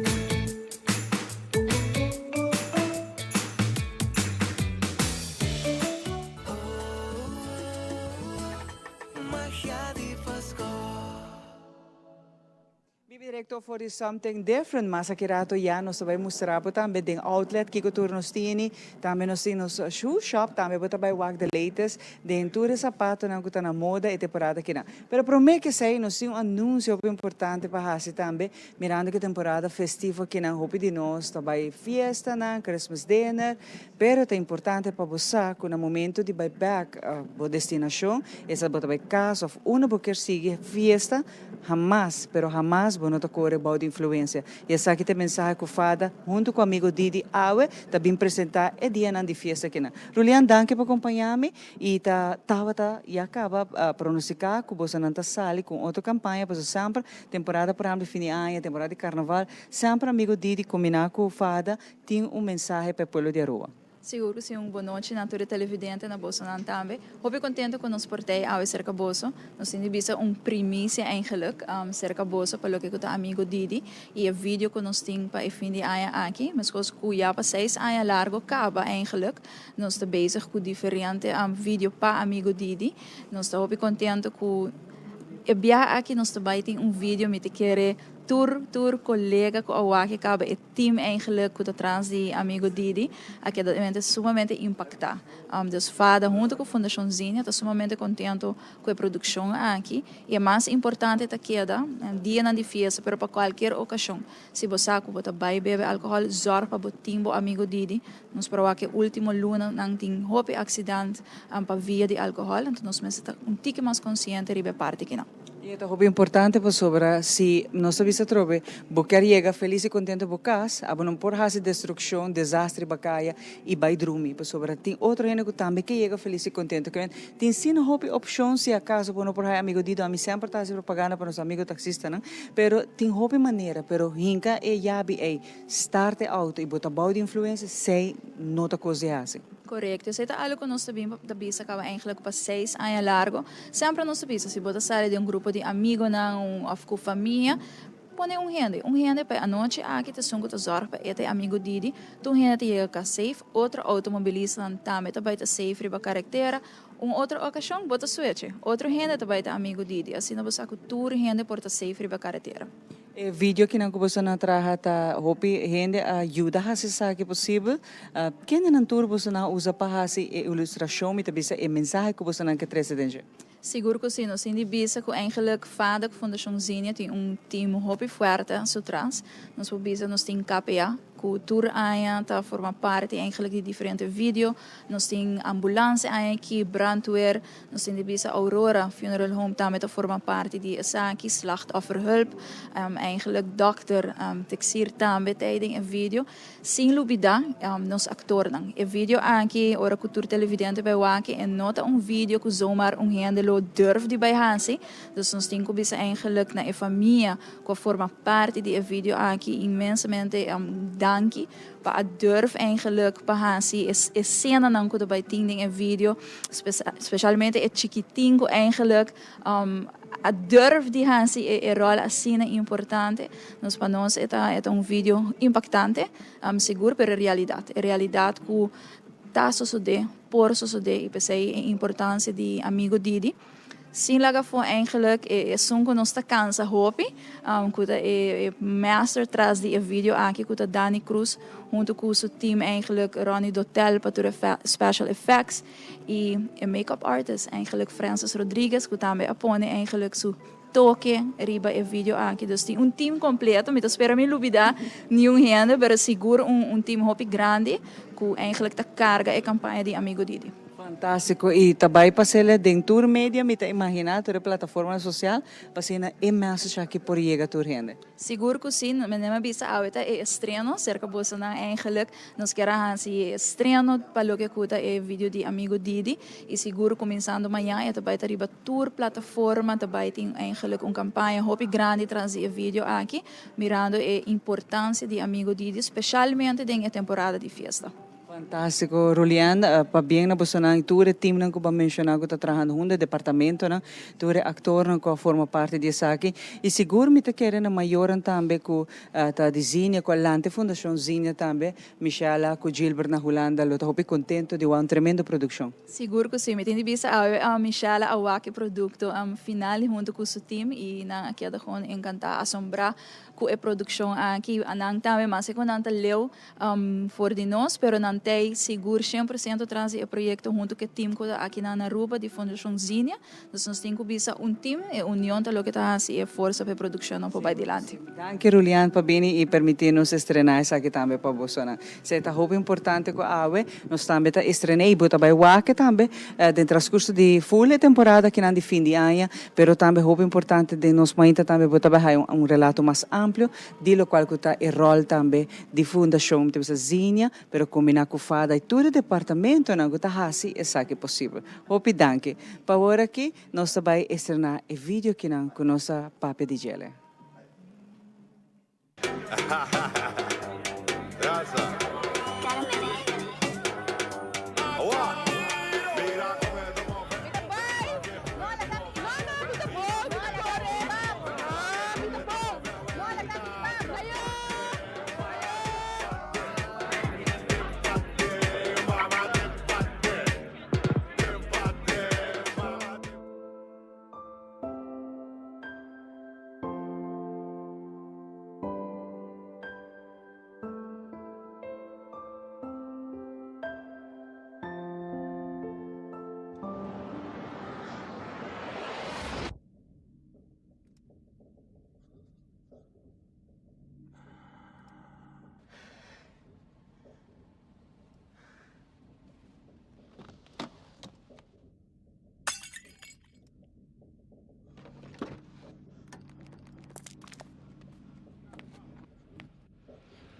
Bibi directo for di Something Different, mas aki rato ya nos ta bay mustra bo tambe den outlet kico tur nos tini, tambe nos tin nos shoe shop, tambe bo ta bay wak the latest den tur e zapatonan cu ta na moda e temporada akinan. Pero prome ke esey nos tin un anuncio hopi importante pa haci tambe, mirando cu e temporada festivo akinan hopi di nos ta bay fiestanan, Christmas dinner, pero ta importante pa bo sa cu na momento di bay bek bo destinacion, esta bo ta bay cas of unda bo kier sigui fiesta, Hamas, pero hamas bo no ta kore bou di influensia. I esaki ta e mensahe ku Fada, huntu ku amigo Didi awe, ta bin presentá e dianan di fiesta akinan. Rulian, danki pa kompañá mi i ta tabata ya kaba pronostiká ku bosonan ta sali ku un otro kampaña pasobra semper temporada por ehemplo di fin di aña, temporada di karnaval, semper amigo Didi kombiná ku Fada tin un mensahe pa e pueblo di Aruba. Sigur ku si un bonochi na tur e televidente na bosonan tambe. Hopi kontento ku nos por tei awe serka boso. Nos tin di bisa un primisia eigenlik serka boso pa loke ku ta amigo Didi i e video ku nos tin pa e fin di aña aki. Meskos ku ya pa seis aña largo kaba eigenlik nos ta bezig ku diferente video pa amigo Didi. Nos ta hopi kontento ku e biaha aki nos ta bai tin un video mi ta kere tur tur kolega ku a wak e kaba e Team eigenlijk ku ta tras di Amigo Didi a keda mente sumamente impaktá. Dus fada huntu ku Fundashon Zinnia ta sumamente kontentu ku e produkshon aki i e mas importante ta keda dianan di fiesta pero pa kualkier okashon si bo sa ku bo ta bai bebe alkohòl zòrg pa bo tin bo Amigo Didi. Nos por a wak e último lunanan tin hopi aksidant pa via di alkohòl anto nos mester ta un tiki mas konsiente riba e parti kinan. I e ta hopi importante pasobra si nos ta bisa atrobe bo kier yega felis i kontento bo kas, abo no por hasi destrukshon, desastre riba kaya i bai drumi pasobra tin otro hende ku tambe ke yega felis i kontento. Ke men tin asina hopi opshon si akaso bo no por haya amigo Dido. Ami semper ta hasi propaganda pa nos amigo taksistanan, pero tin hopi manera, pero hinka e yabi ei, start e outo i bo ta bou di influensia, esei no ta kos di hasi. Korekto, esei ta algu ku nos ta bin ta bisa kaba eigentlik pa seis aña largo. Semper nos ta bisa si bo ta sali den un grupo di amigonan un of ku famia, pone un hende. Un hende pa e anochi aki ta esun ku ta zòrg pa e ta e amigo Didi. Tur hende ta yega kas safe, otro outomobilistanan tambe ta bai ta safe riba karektera. Un otro okashon bo ta sweche, otro hende ta bai ta amigo Didi. Asina bo sa ku tur hende por ta safe riba karetera. E video kinan ku boso nan traha ta hopi hende a yuda hasi esaki posibel. Kendenan tur boso nan a usa pa hasi e ilustrashon, mi ta bisa e mensahe ku boso nan ke trese den dje? Sigur ku si. Nos tin di bisa ku eigenlik fada ku Fundashon Zinnia tin un team hopi fuerte su tras. Nos por bisa nos tin KPA. ku tur aña ta forma parti eigenlijk di diferente video. Nos tin ambulance aña aki, brandweer, nos tin di bisa Aurora Funeral Home tambe ta forma parti di esaki, slachtofferhulp, eigenlijk dokter Texier tambe ta ei den e video. Sin lubida nos actornan. E video aki ora cu tur televidente bay wak e no ta un video cu zomaar un hende lo durf di bay haci. Dus nos tin cu bisa eigenlijk na e famia cu a forma parti di e video aki inmensamente danki pa a durf eigenlijk pa haci e scenanan cu ta bay tin den e video, specialmente e chikitin cu eigenlijk a durf di hasi e rol asina importante. Nos pa nos e ta e ta un video impactante, sigur, pero e realidad, e realidad cu ta sosode, por sosode y p'esey e importancia di Amigo Didi. Sin laga afo eigenlijk e esun cu nos ta cansa hopi, cu ta e master tras di e video aki cu ta Dani Cruz hunto cu su team eigenlijk Ronnie Dotel pa tur e special effects. Y e make-up artist eigenlijk Francis Rodriguez cu tambe a pone eigenlijk su toke riba e video aki. Dus tin un team completo, mi ta spera mi lubida niun hende, pero sigur un un team hopi grandi cu eigenlijk ta carga e campaña di Amigo Didi. Fantastico y ta bay pa sele den tur media mi ta imagina tur e plataformanan social pa asina e message aki por yega tur hende. Sigur cu si, mi a bisa awe ta e estreno cerca bosonan eigenlijk Nos kier a hasi e estreno pa loke ku ta e video di Amigo Didi i sigur kuminsando mañan e ta bai ta riba tur plataforma, ta bai tin eigenlijk un kampaña hopi grandi tras di e video aki mirando e importansia di Amigo Didi speshalmente den e temporada di fiesta. Fantástiko Rulian, pabien na bosonan i tur e teamnan ku bo a menshoná ku ta trahando huntu, e departamentonan, tur e aktornan ku a forma parti di esaki i sigur mi ta kere na mayornan tambe ku Ta di Zinia cu a lanta e Fundacion Zinia tambe. Michella cu Gilbert na Hulanda lo ta hopi contento di wak un tremendo produccion. Sigur cu si. Mi tin di bisa awe Michella a wak e producto final hunto cu su team y nan a keda gewoon encanta, asombra cu e produccion aki. Nan tambe mas cu nan ta leu for di nos, pero nan t'ey sigur 100% tras di e proyecto hunto cu e team cu ta aki na Aruba di Fundacion Zinia. Dus nos tin cu bisa un team, e union ta loke ta haci e forsa pa e produccionnan por bay dilanti. Danki Rulian pa bini y permiti nos estrena esaki tambe pa bosonan. Esey ta hopi importante cu awe nos tambe ta estrena y bo ta bay wak tambe den transcurso di full e temporada akinan di fin di aña, pero tambe hopi importante den nos mainta tambe bo ta bay haya un relato mas amplio di locual cu ta e rol tambe di Fundacion mi ta bisa Zinia pero combina cu fada y tur e departamentonan cu ta haci esaki posibel. Hopi danki. Pa awor aki nos ta bai estrená e video kinan ku nos a papia di djele.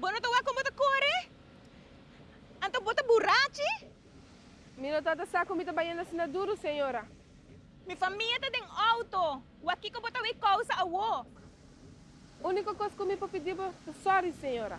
Bo no ta wak kon bo ta kore? Anto bo ta burachi? Mi no tabata sa ku mi ta bayendo asina duru, señora. Mi famia ta den outo. Wak kiko bo ta wei kousa awo? Úniko kos ku mi por pidi bo ta sòri, señora.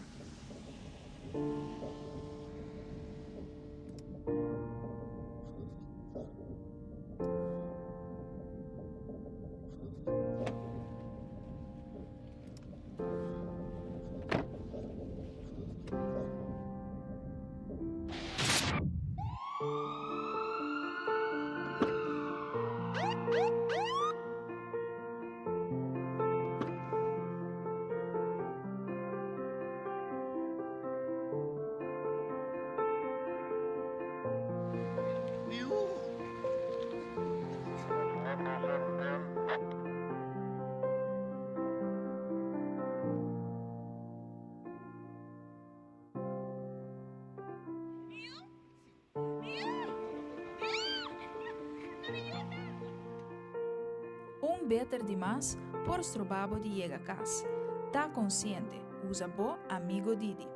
Un beter di mas por stroba bo di yega kas. Ta konsiente, usa bo Amigo Didi.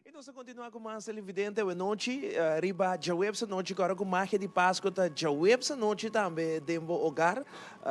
Y nos ta continua cu mas televidente awe nochi riba djaweps anochi cu ora cu magia di Pasco ta djaweps anochi tambe den bo hogar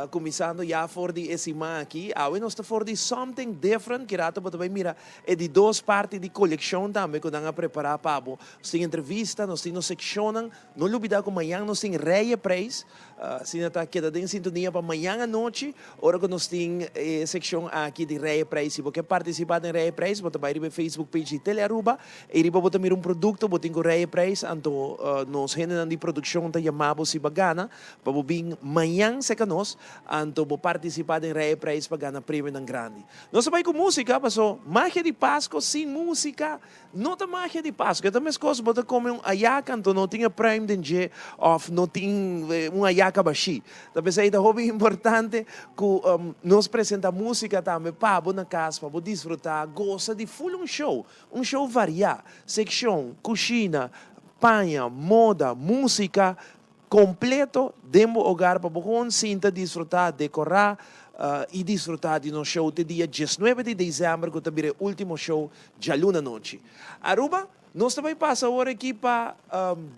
cuminsando ya for di e siman aki. Awe nos ta for di Something Different ki rato bo ta bay mira e di dos parti di coleccion tambe cu nan a prepara pa bo. Nos tin entrevista, nos tin nos seccionnan. No lubida cu mañan nos tin Reye Prijs. Asina ta keda den sintonia pa mañan anochi ora ku nos tin e sekshon aki di Reye Prijs. Si bo ke partisipá den Reye Prijs bo ta bai riba e Facebook page di Tele Aruba. Ei riba bo ta mira un produkto bo tin ku Reye Prijs anto nos hendenan di produkshon ta yama bo si bo a gana pa bo bin mañan serka nos anto bo partisipá den Reye Prijs pa gana premionan grandi. Nos ta bai ku músika paso magia di Pasko sin músika No ta magia di Pascu, e ta meskos bo ta kome un ayaka anto no tin e pruim den dje òf no tin un ayaka bashí. Ta p'esei ta hopi importante ku nos presentá músika tambe pa bo na kas, pa bo disfrutá, gosa di ful un show, un show variá, sekshon, kushina, paña, moda, músika, Completo den bo hogar pa bo gewoon sinta disfruta, decora y disfruta di nos show te dia diesnuebe di december cu ta bira e ultimo show djaluna nochi. Aruba, nos ta bay pasa awor aki pa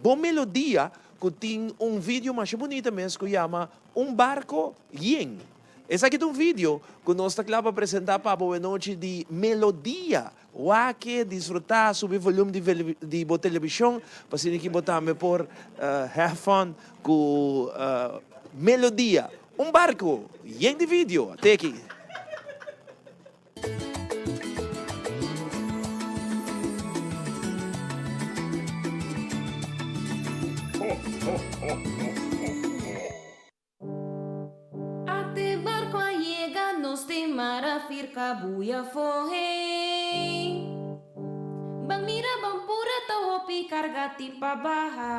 Bo Melodia cu tin un video masha bunita mes cu yama Un Barco Yen. Esaki ta un video cu nos ta cla pa presenta pa bo anochi di Melodia. Wak-e, disfruta, subi volume di bo television pa asina ki bo tambe por have fun cu Melodia. Un barco yen di video. Teki. Ate barco a yega nos den mar a firca buya fohe. Ban mira ban pura ta hopi carga tin pa baha.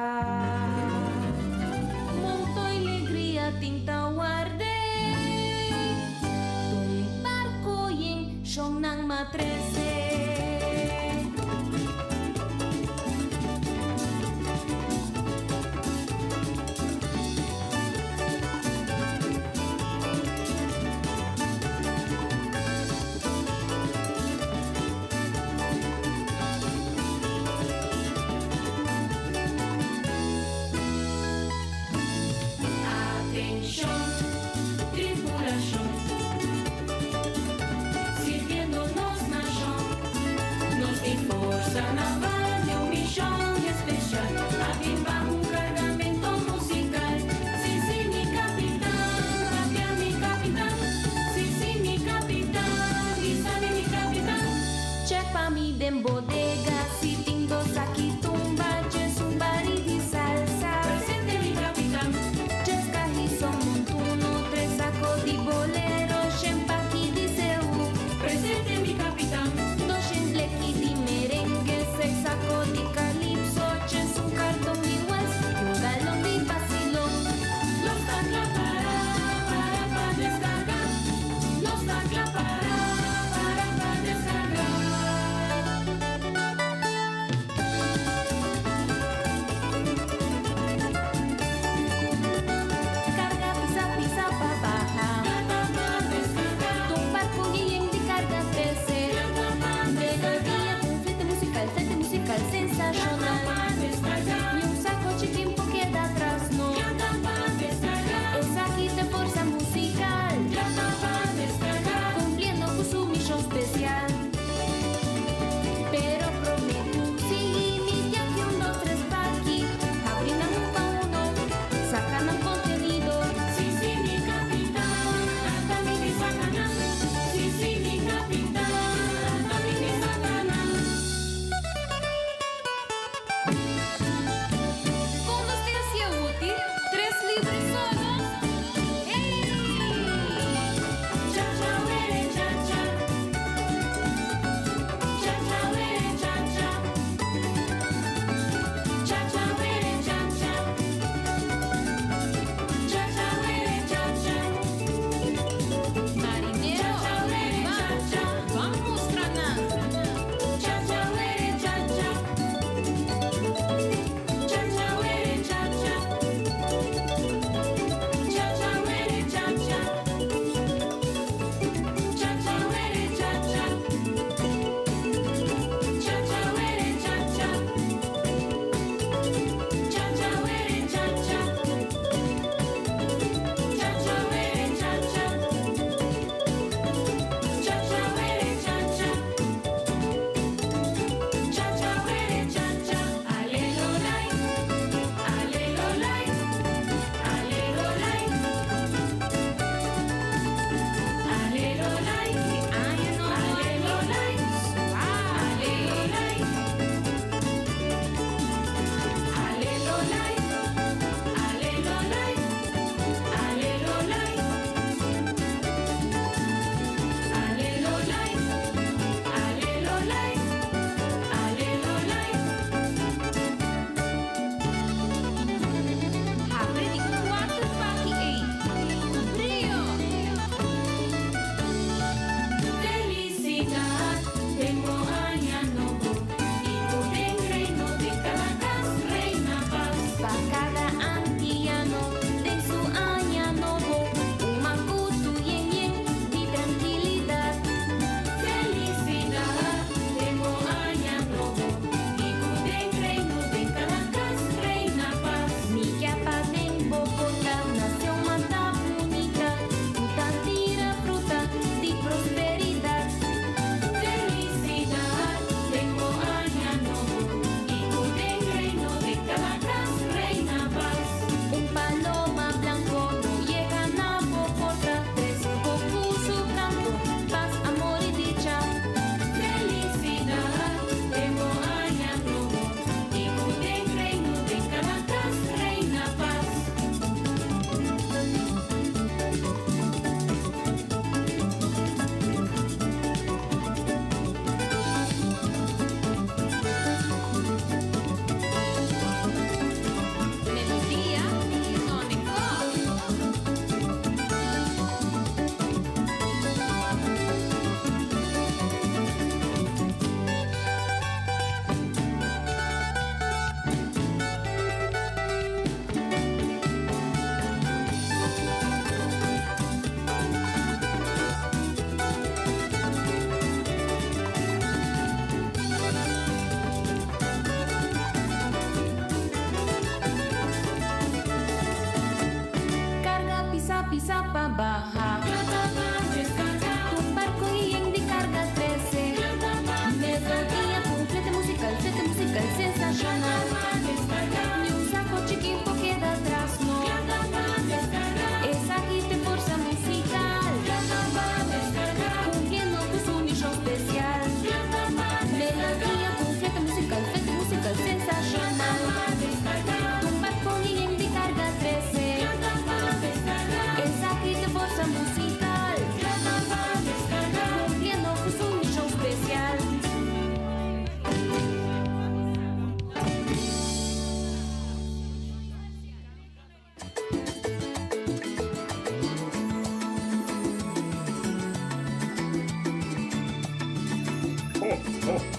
Montoy legria tin ta warde. Tun barco yen shonnan ma trece. Atenshon, tripulashon, sirbiendo nos nashon.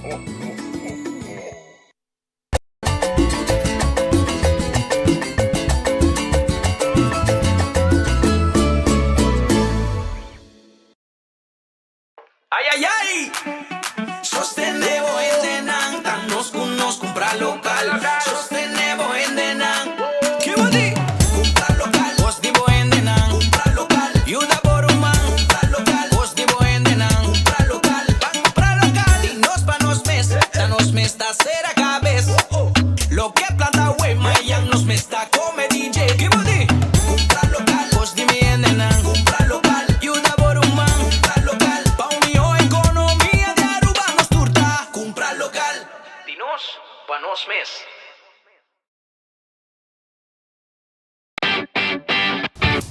Ay ay ay! Sostene bo hendenan, ta nos ku nos kumpra lokal. Sostene bo hendenan. Ki bo di? Kumpra lokal. Kos di bo hendenan. Kumpra lokal. Yuda bo ruman. Kumpra lokal. Kos di bo hendenan. Kumpra lokal. Ban kumpra lokal. Di nos pa nos mes. Ta nos mes ta sera kabes. Loke planta awe, mayan nos mes ta kome DJ. Ki bo di? Kumpra lokal. Kos di mi hendenan. Kumpra lokal. Yuda bo ruman. Kumpra lokal. Pa un mihó ekonomia di Aruba nos tur ta kumpra lokal. Di nos pa nos mes.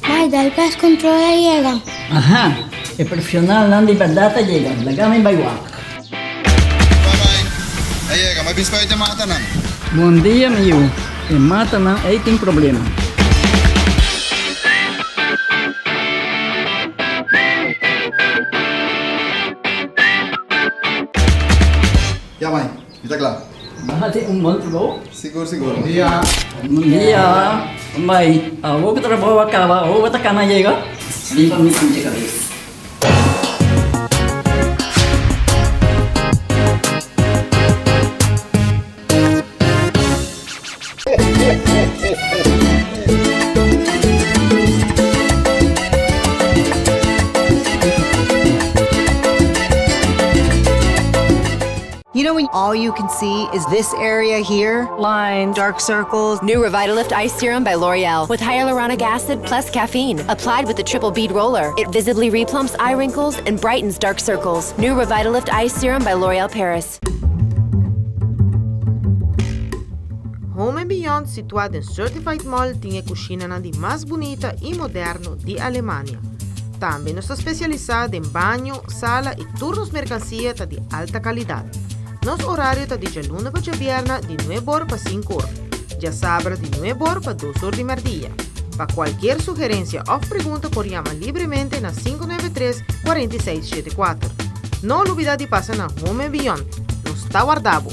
Mai, dal pest control a yega. Aha, e profesionalnan di berdad a yega, laga mi bai wak. Bye bye, a yega, mi a bin spuit e matanan. Bon dia mi yu, e matanan ei tin problema. Ya mai, mi ta kla. Bo hasi un bon trabou. Sigur sigur. Bon dia. Bon dia. Mai, awor ku trabou a kaba, awor bo ta kana yega? Limpa mi pinche kabes. You know when all you can see is this area here? Lines, dark circles. New Revitalift Ice Serum by L'Oreal with hyaluronic acid plus caffeine. Applied with the triple bead roller. It visibly replumps eye wrinkles and brightens dark circles. New Revitalift Ice Serum by L'Oreal Paris. Home and Beyond situá den Certified Mall tin e kushinanan di mas bunita i moderno di Alemania. Tambe nos ta spesialisá den baño, sala i tur nos merkansia ta di alta kalidat. Nos orario ta di djaluna pa djabièrna di nueb'or pa sink'or, djasabra di nueb'or pa dos'or di mèrdia. Pa kualkier sugerensia òf pregunta por yama libremente na 593 46 74. No lubidá di pasa na Home and Beyond. Nos ta warda bo!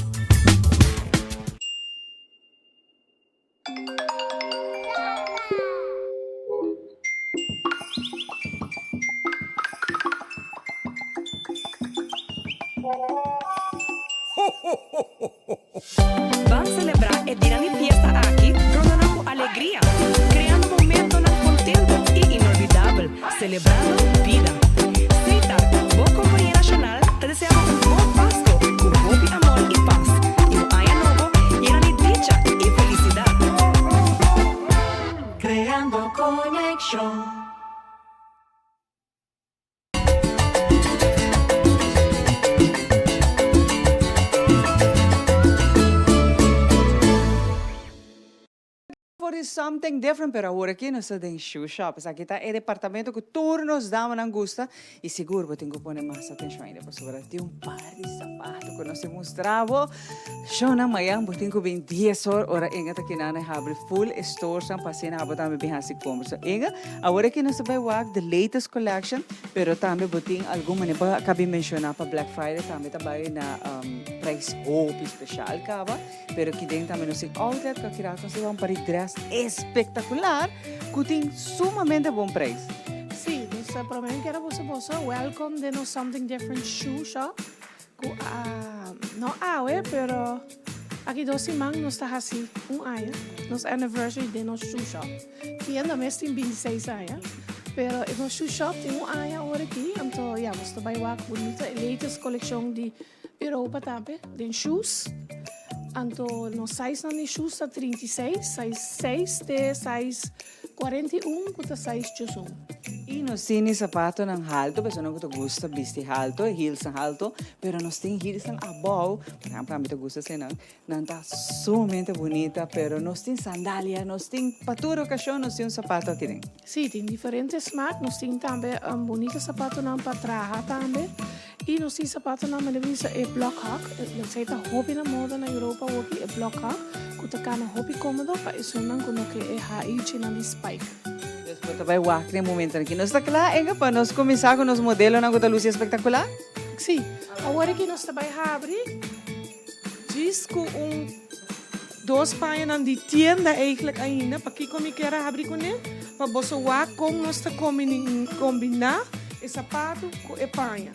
Ban celebra e dinan di fiesta aki rondonan cu alegria, creando momentonan contento y inolvidabel, celebrando bida. Setar, bo compañia nacional, ta desea bo un bon Pasco cu hopi amor y paz, y un aña nobo yena di dicha y felicidad. Creando conexion. For di something different pero awor aki nos ta den shoe shop esaki ta e departamento cu tur nos damanan gusta y sigur bo tin cu pone mas atencion ainda pasobra tin un par di zapato cu nos tin mustra bo shownan mayan bo tin cu bin dies or ora Inga ta kinan e habri full e storesnan pa asina abo tambe bin haci compra so Inga awor aki nos ta bay wak the latest collection pero tambe bo tin algun manera bo a cabi menciona pa Black Friday tambe ta bay na prijs hopi special caba. Pero ki den tambe nos tin outlet ku a kira nos tin un par di dress espectacular ku tin sumamente bon prijs. Sí, dus prome mi kier a boso boso welcome den nos Something Different Shoe Shop ku a no awe pero aki dos siman nos ta hasi un aña nos anniversary den nos shoe shop. Tienda mes tin bintiseis aña pero e nos shoe shop tin un aña awor aki anto ya boso ta bai wak bunita e latest coleccion di Europa tambe den shoes. Anto nos sizenan di shoes ta 36, size 6 te size 41 ku ta size 11. I nos tin e zapatonan halto, personanan ku ta gusta bisti halto, heelsnan halto, pero nos tin heelsnan abou, por ehempel ami ta gusta eseinan, nan ta sumamente bunita, pero nos tin sandalia, nos tin pa tur okashon nos tin un zapato aki den. Sí, tin diferente smaak, nos tin tambe bunita zapatonan pa traha tambe. I nos tin sapatonan manera bisa e block hak, esei ta hopi na moda na Europa awoki, e block hak ku ta kana hopi komodo pa esunnan ku no ke e haichinan di spike. Dus bo ta bai wak den momentonan aki. Nos ta kla, Inge, pa nos kuminsá ku nos modelonan ku ta lusi espektakular? Sí. Awor aki nos ta bai habri. shimis ku un dos pañanan di tienda eigenlijk ainda. Pakiko mi kier a habri kuné? Pa boso wak kon nos ta kombiná e sapatu ku e paña.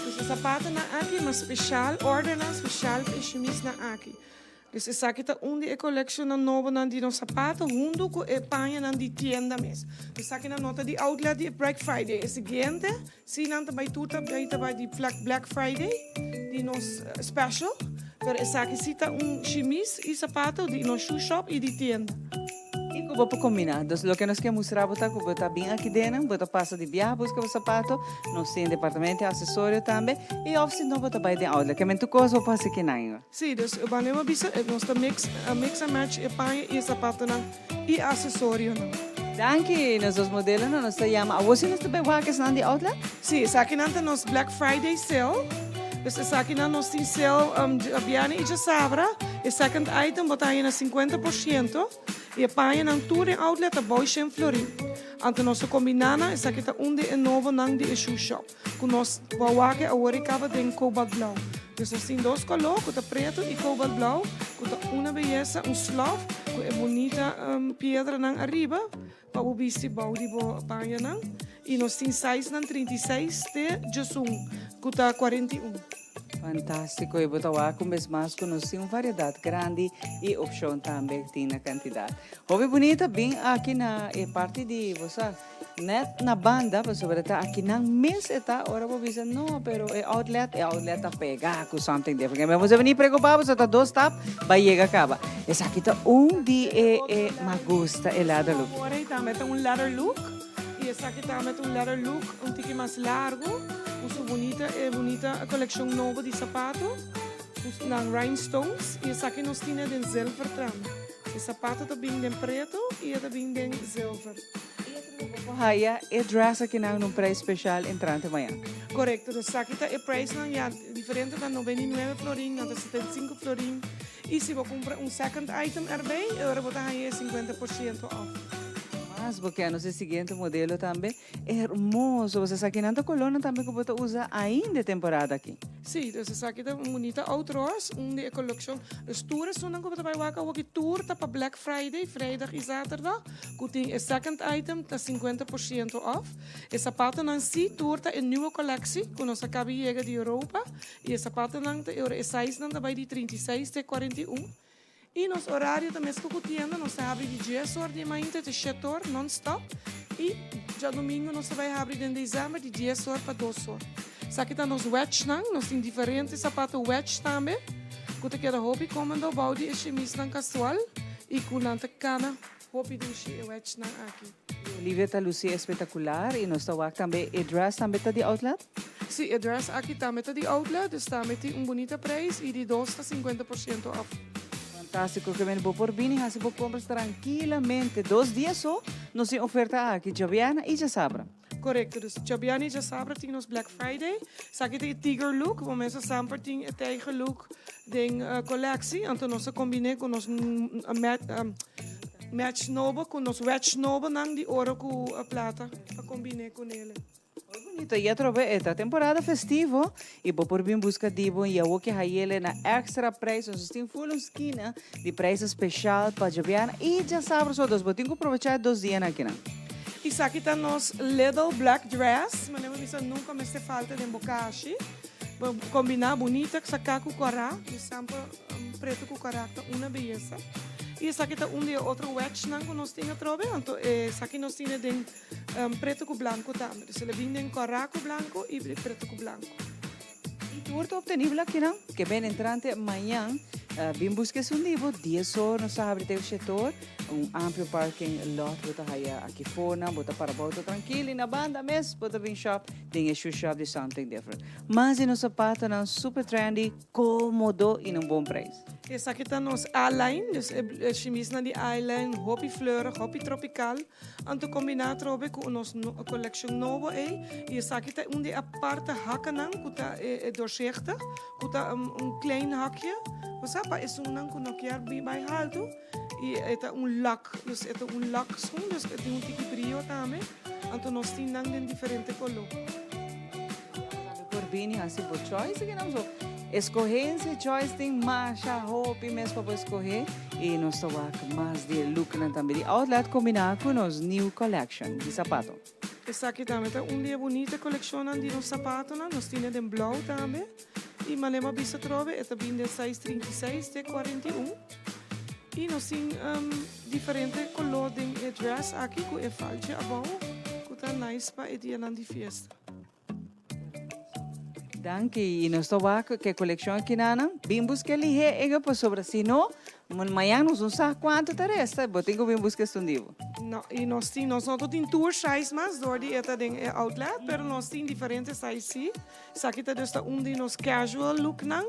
Dus e sapatunan aki mas speshal, ordernan speshal pa e shimisnan aki. Dus esaki ta un di e kolekshonnan nobonan di nos sapato huntu ku e pañanan di tienda mes. Esakinan no ta di outlet di e Black Friday. E siguiente si nan ta bai tur ta bai ta bai di Black Friday di nos special. Pero esaki si ta un shimis i sapato di nos shoe shop i di tienda. I ku bo por kombiná. Dus loke nos ke mustra bo ta ku bo ta bin aki denen, bo ta pasa di biaha buska bo sapato, nos tin departamento di asesorio tambe, i òf si no bo ta bai den outlet. Ke men tur kos bo por hasi kinan, Igor. Sí, dus wanneer bo bisa nos ta mix mix and match e paña i e sapatonan i asesorionan. Danki nos dos modelonan nos ta yama. Awor si nos ta bai wak esnan di outlet? Sí, esakinan ta nos Black Friday sale. Dus esakinan nos tin sale djabièrnè i djasabra. E second item bo ta haña na 50%. I e pañanan tur den outlet ta bou shen florin. Anto nos ta kombiná nan, esaki ta un di e nobonan di e shoe shop. Ku nos bo wak e awor e kaba den kobalt blou. Dus nos tin dos koló ku ta pretu i kobalt blou ku ta una beyesa, un slof ku e bunita piedranan ariba pa bo bisti bou di bo pañanan. I nos tin sizenan 36 te djesun ku ta 41. Fantástiko, i bo ta wak un bes mas ku nos tin un variedat grandi i opshon tambe tin na kantidat. Hopi bunita bin aki na e parti di bo sa net na banda pasobra ta aki nan mes e ta ora bo bisa no pero e outlet e outlet ta pega ku something different. Kende bo sa bini preokupa pasobra ta dos stap bai yega kaba. Esaki ta un di e e mas gusta e leather look. Ora i tambe ta un leather look i esaki tambe ta un leather look un tiki mas largu ku su bunita e bunita kolekshon nobo di sapato ku nan rhinestones i esaki nos tine den zilver tambe. E sapato ta bin den preto i e ta bin den zilver. Bo por haya e dress akinan na un prijs special entrante mañan. Korekto, dus esaki ta e prijsnan ya diferente ta 99 florin, nan ta 75 florin i si bo kumpra un second item erbij e ora bo ta haña e 50% off. Mas bo ke nos e siguiente modelo tambe. Hermoso! Pues esakinan ta colornan tambe cu bo ta usa ainda e temporada aki. Sí, dus esaki ta un bunita oud roos, un di e coleccion. Dus tur esunnan cu bo ta bay wak awoki tur ta pa Black Friday, vrijdag y zaterdag, cu tin e second item ta 50% off. E zapatonan sí tur ta e nieuwe colectie cu nos a caba yega di Europa y e zapatonan ta e sizenan ta bay di 36 te 41. I nos orario ta mesco cu tienda, nos ta habri di dies or di e mainta te shet or non stop y djadomingo nos ta bay habri den december di dies or pa dos or. Esaki ta nos wedgenan, nos tin diferente sapato wedge tambe cu ta keda hopi comodo bou di e shemisnan casual y cu nan ta cana hopi dushi e wedgenan aki. Olivia ta luci espectacular y nos ta wak tambe e dress tambe ta di outlet? Si, e dress aki tambe ta di outlet, dus tambe tin un bunita prijs y di dos ta 50% off. Fantastico, ke men bo por bini haci bo compras trankilamente. Dos dia so nos tin oferta aki, djabièrnè y djasabra. Korekto, dus djabièrnè y djasabra tin nos Black Friday. Esaki ta e tiger look, bo mes a semper tin e tijger look den koleksie, anto nos a kombiné ku nos match nobo, ku nos wedge nobonan di oro ku plata pa kombiné ku nele. Hoy bunito y atrobe e ta temporada festivo y bo por bin busca di bo y awo ke hayele na extra prijs nos tin full un skina di prijs special pa djabiana y djasabra so dos bo tin cu probecha e dos dianan akinan. Esaki ta nos little black dress manera bo bisa nunca mester falta den bo kashi bo combina bunita saca cu cora mi semper Preto cu karakter una beyesa. Y esaki ta un di e otro wedgenan cu nos tin atrobe. Anto esaki nos tine den preto cu blanco tambe. Dus el a bin den cora cu blanco y preto cu blanco. Y tur ta obtenibel akinan. Ke ben entrante mañan bin busca esun di bo. Dies or nos ta habri te shete or. Un amplio parking lot bo ta haya aki fornan. Bo ta para bo auto trankil y na banda mes bo ta bin shop den e shoe shop di Something Different. Mas di nos zapatonan super trendy. Komodo i na un bon prijs. Esaki ta nos A-line, dus e shimisnan di A-line hopi fleurig, hopi tropical. Anto kombiná atrobe ku nos kolekshon nobo ei. I esaki ta un di e aparte hakanan ku ta e doorzichtig, ku ta un klein hakje, bo sa, pa esunnan ku no kier bai haltu. I e ta un lak, dus e ta un lak schoen, dus e tin un tiki brio tambe. Anto nos tin nan den diferente koló. Por bini hasi bo choice aki nan so. Escogencia choice tin masha hopi mes pa bo escoge y nos ta wak mas di e looknan tambe di outlet combina cu nos new collection di sapato. Esaki tambe ta un di e bunita coleccionnan di nos sapatonan. Nos tine den blauw tambe y manera bo a bisa atrobe e ta bin den size 36 te 41 y nos tin diferente color den e dress aki cu e falchi abao cu ta nice pa e dianan di fiesta. Danki y nos ta wak ke coleccion akinanan. Bin busca lihe ega pasobra si no, mañan nos no sa cuanto ta resta. Bo tin cu bin busca esun di bo. No, y nos tin, nos no ta tin tur size mas door di e ta den e outlet, pero nos tin diferente size si. Esaki ta dus ta un di nos casual looknan.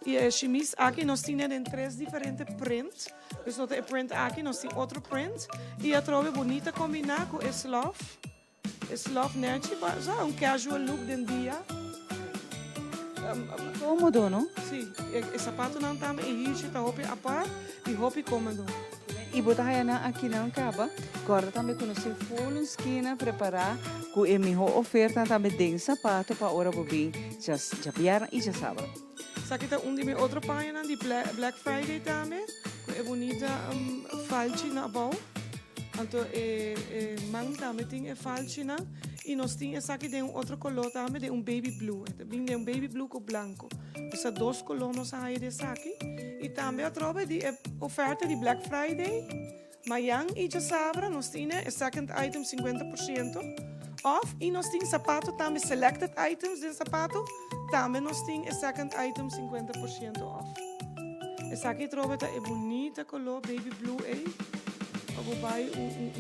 Y e shimis aki nos tin e den tres diferente print. Dus no ta e print aki, nos tin otro print. Y atrobe bunita combina cu e slof. E slof nechi pa sa un casual look den dia. Cómodo, no? Sí, e zapatonan tambe e hichi ta hopi apart y hopi cómodo. Y bo ta haya nan akinan caba. Corda tambe cu nos tin full un skina prepara cu e miho ofertanan tambe den zapato pa ora bo bin djabièrnè y djasabra. Esaki ta un di mi otro pañanan di Black Friday tambe, cu e bunita falchi na abou. Anto e man tambe tin e falchinan y nos tin esaki den un otro color tambe, den un baby blue. E ta bin den un baby blue cu blanco. Esa dos color nos a haya di esaki. Y tambe atrobe di e oferta di Black Friday, mayan y djasabra nos tin e second item 50% off. Y nos tin zapato tambe, selected items den zapato, tambe nos tin e second item 50% off. Esaki atrobe ta e bunita color baby blue ey pa bo bay un un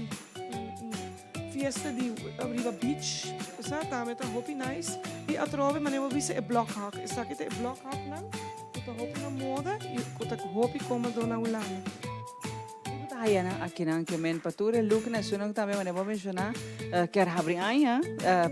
un un fiesta di riba beach esa tambe ta hopi nice y atrobe manera bo bisa e block hak esaki ta e block hak nan cu ta hopi na moda y cu ta hopi comodo na Hulanda. Bo ta haya nan akinan ke men pa tur e look na esunnan tambe manera bo a menciona kier habri aña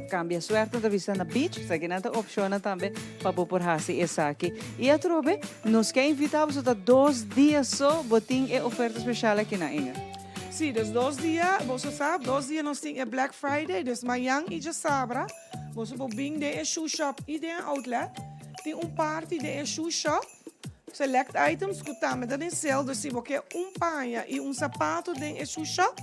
cambia suerte ta bisa na beach esaki nan ta opcionnan tambe pa bo por haci esaki y atrobe nos ke invita bo so ta dos dia so bo tin e oferta special akinan Inge. Si dus dos dia boso sa dos dia nos tin e Black Friday dus mañan y djasabra boso por bin den e shoe shop y den e outlet tin un party den e shoe shop. Select items ku tambe ta den sale, dus si bo ke un paña i un sapato den e shoe shop,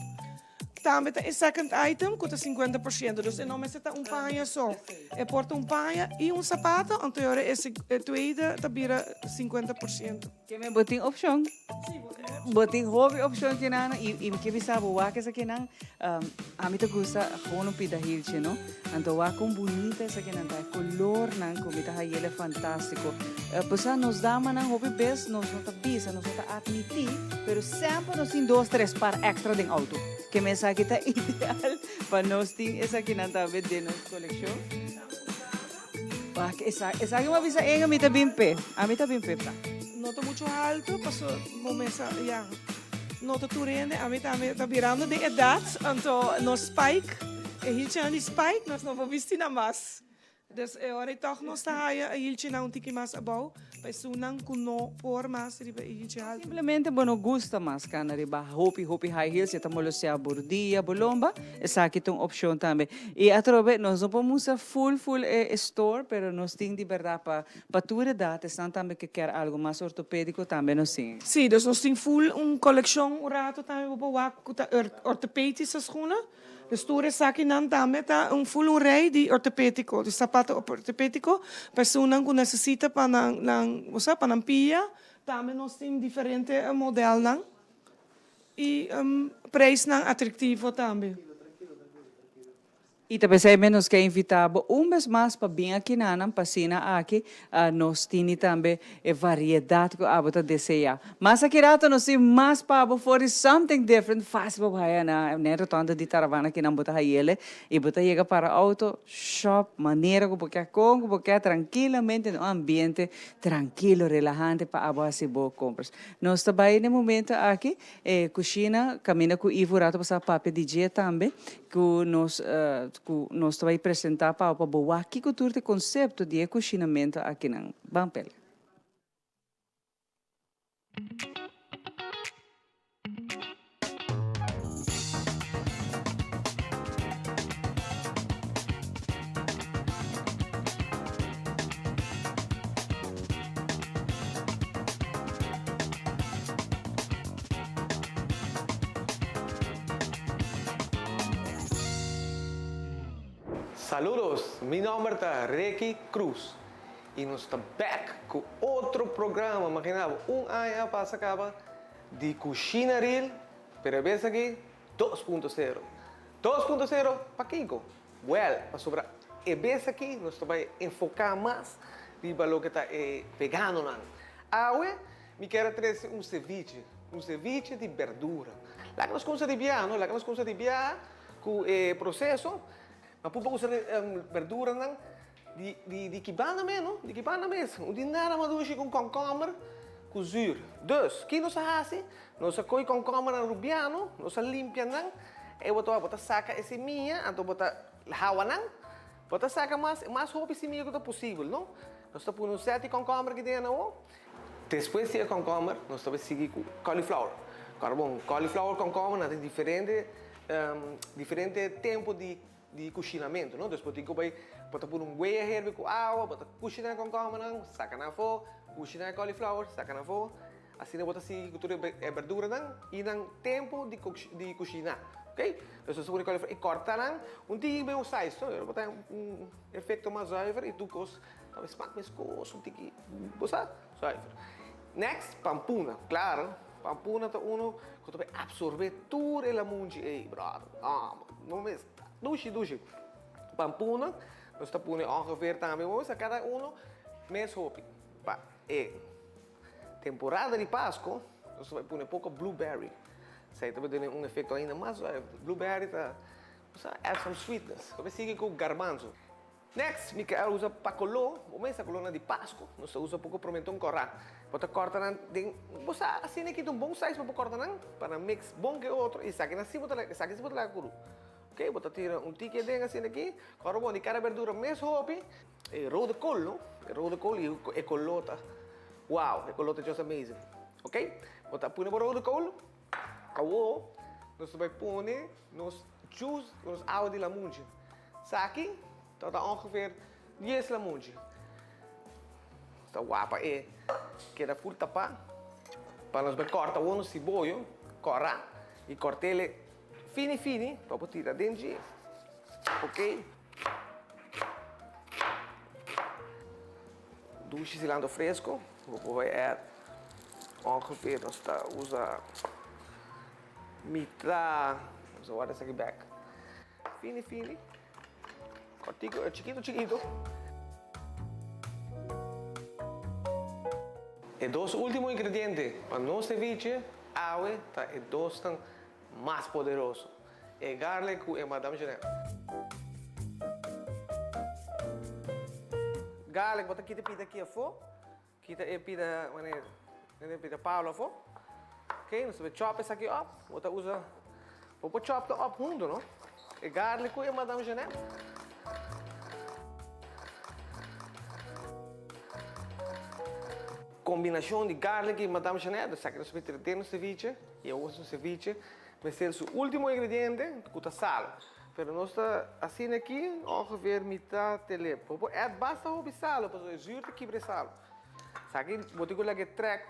tambe ta e second item ku ta 50%. Dus e no mester ta un paña so. E por ta un paña i un sapato, anto e ora e tweede ta bira 50%. Ke men bo tin opshon. Bo tin hopi opshon kinan i mi ke bisa bo wak esakinan. Ami ta gusta gewoon un pida hilchi no. Anto wak con bunita esakinan ta. E colornan cu mi ta hayele fantastico. Pasa nos damanan hopi bes nos no ta bisa, nos no ta admiti, pero semper nos tin dos tres par extra den auto. Ke mi esaki ta ideal pa nos tin esakinan tambe den nos coleccion. Wak esaki, esaki mi a bisa Inge mi ta bin p'e. Ami ta bin p'e pa. No ta mucho halto paso bo mesa ya no ta tur hende ami tambe ta birando den edad anto nos spike e hilchinan di spike nos no por bisti nan mas dus e ora ei tog nos ta haya e hilchinan un tiki mas abou pa esunnan ku no por mas riba e hilchi halto. Simplemente bo no gusta mas kana riba hopi hopi high heels e ta molestea bo rudia bo lomba esaki ta un opcion tambe y atrobe nos no por musa full full e store pero nos tin di berdad pa Pa tur edat, esnan tambe ke kier algo mas ortopediko tambe nos tin. Sí, dus nos tin full un kolekshon un rato tambe bo por wak ku ta ortopedische schoenen. Dus tur esakinan tambe ta un full un rei di ortopediko, di sapato ortopediko pa esunnan ku nesesita pa nan nan bo sa pa nan pia. Tambe nos tin diferente modelnan i prijsnan atraktivo tambe. I ta p'esei mes nos ke invitá bo un bes mas pa bin aki na nan pasina aki nos tini tambe e variedat ku abo ta deseá. Mas aki rato nos tin mas pa bo for di Something Different fásil pa bo haya na na e rotonda di Taravana kinan bo ta hayele i bo ta yega para auto shop manera ku bo ke kon ku bo ke trankilamente den un ambiente trankilo relahante pa abo hasi bo kompras. Nos ta bai na e momento aki E kushina kaminda ku Ivo rato pasá papia di dje tambe ku nos ku nos ta bai presentá pa bo pa bo wak kiko tur ta e konsepto di e kushinamentu akinan. Ban pele. Saludos, mi nomber ta Ricky Cruz y nos ta back cu otro programa, imagina bo un aña a pasa caba di Cushina Real, pero e bes aki dos punto sero. Dos punto sero pakico? Well, pasobra e bes aki nos ta bay enfoca mas riba loke ta e veganonan. Awe mi kier a trece un ceviche, un ceviche di berdura. Laga nos cuminsa di biaha, no? Laga nos cuminsa di biaha cu e proceso. Ma por usa berduranan di di di ki banda mes, no? Di ki banda mes. Un di nada mas dushi cu komkomber cu zuur. Dus, ki nos a haci? Nos a coge komkombernan rubiano, nos a limpia nan, e bo ta bo ta saca e semilla, anto bo ta hawa nan, bo ta saca mas mas hopi semilla cu ta posibel, no? Nos ta pone un set di komkomber aki den awo. Despues di e komkomber, nos ta bay sigui cu cauliflower. Awor bon, cauliflower, komkomber nan tin diferente diferente tempo di di kushinamentu, no? Dus bo tin ku bai, bo ta pone un wea herbe ku awa, bo ta kushina e kònkòmbernan, saka nan afó, kushina e cauliflower, saka nan afó. Asina bo ta sigui ku tur e berduranan i nan tempu di di kushiná, oké? Dus nos ta pone cauliflower i kòrta nan un tiki medio size, no? Bo ta haña un efekto mas zuiver i tur kos ta bai smak meskos un tiki, bo sa, zuiver. Next, pampuna, klaro. Pampuna ta uno ku ta bai absorbe tur e lamunchi ei, bròder. Amo, no mes, dushi, dushi. Pampuna, nos ta pone ongeveer tambe, bo mester kada uno mes hopi. Pa e temporada di Pasko, nos ta bai pone poko blueberry. Esei ta bai duna un efekto ainda mas suave. Blueberry ta, bo sa, add some sweetness. Ta bai sigui ku garbanzo. Next, mi ke a usa pa koló, bo mester kolónan di Pasku, nos ta usa poko promenton kòrá. Bo ta kòrta nan den, bo sa asina ki ta un bon size pa bo kòrta nan, pa nan mix bon ku e otro i esaki nan si bo ta laga, esaki si bo ta laga kuru. Ok, bo ta tira un tiki aden asina aki, kòrda bon di kada berdura mes hopi. E rode kool no, e rode kool i e koló ta, wow, e koló ta just amazing. Ok, bo ta pone bo rode kool, awo nos ta bai pone nos juice, nos awa di lamunchi. Esaki ta ta ongeveer dies lamunchi. Ta wapa e keda ful tapá. Pa nos bai kòrta awor nos siboyo, kòrá i kòrt'el fini fini pa bo tira den dje. Ok. Dushi cilantro fresco, bo por bai add ongeveer nos ta usa mitá, nos a warda esaki bek. Fini fini, kortico, chikito chikito. E dos ultimo ingrediente pa nos ceviche awe ta e dosnan mas poderoso, e garlic cu e Madame Jeanette. Garlic bo ta kita pita aki afo. Kita e pida manera e pida palo afó. Ok, nos ta chop esaki op. Bo ta usa, bo por chop ta op huntu, no? E garlic ku e Madame Jeanette. Kombinashon di garlic i Madame Jeanette, esaki nos ta mete den nos ceviche. I awor nos ceviche mester su ultimo ingrediente ku ta sal. Pero nos ta asina aki ongeveer mitad telep. Bo por add basta hopi salo pasobra e zuur ta kibra e salo. Esaki bo tin ku laga e trek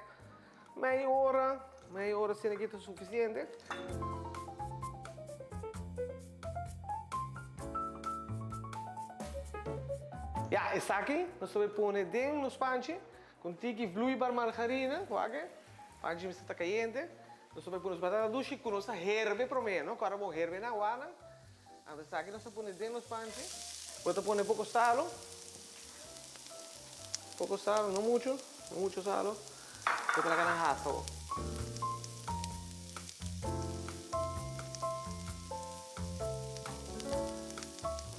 mei ora, mei ora asina aki ta sufisiente. Ya, esaki nos ta bay pone den nos panchi ku un tiki vloeibaar margarina, wak e panchi mester ta kayente. Nos ta bai pone nos batata dushi ku nos a herbe promé, no? Kòrda bon, herbe na awa nan. Anto esaki nos ta pone den nos panchi. Bo ta pone poko salo, poko salo, no muchu, no muchu salo. Bo ta laga nan hasa awor.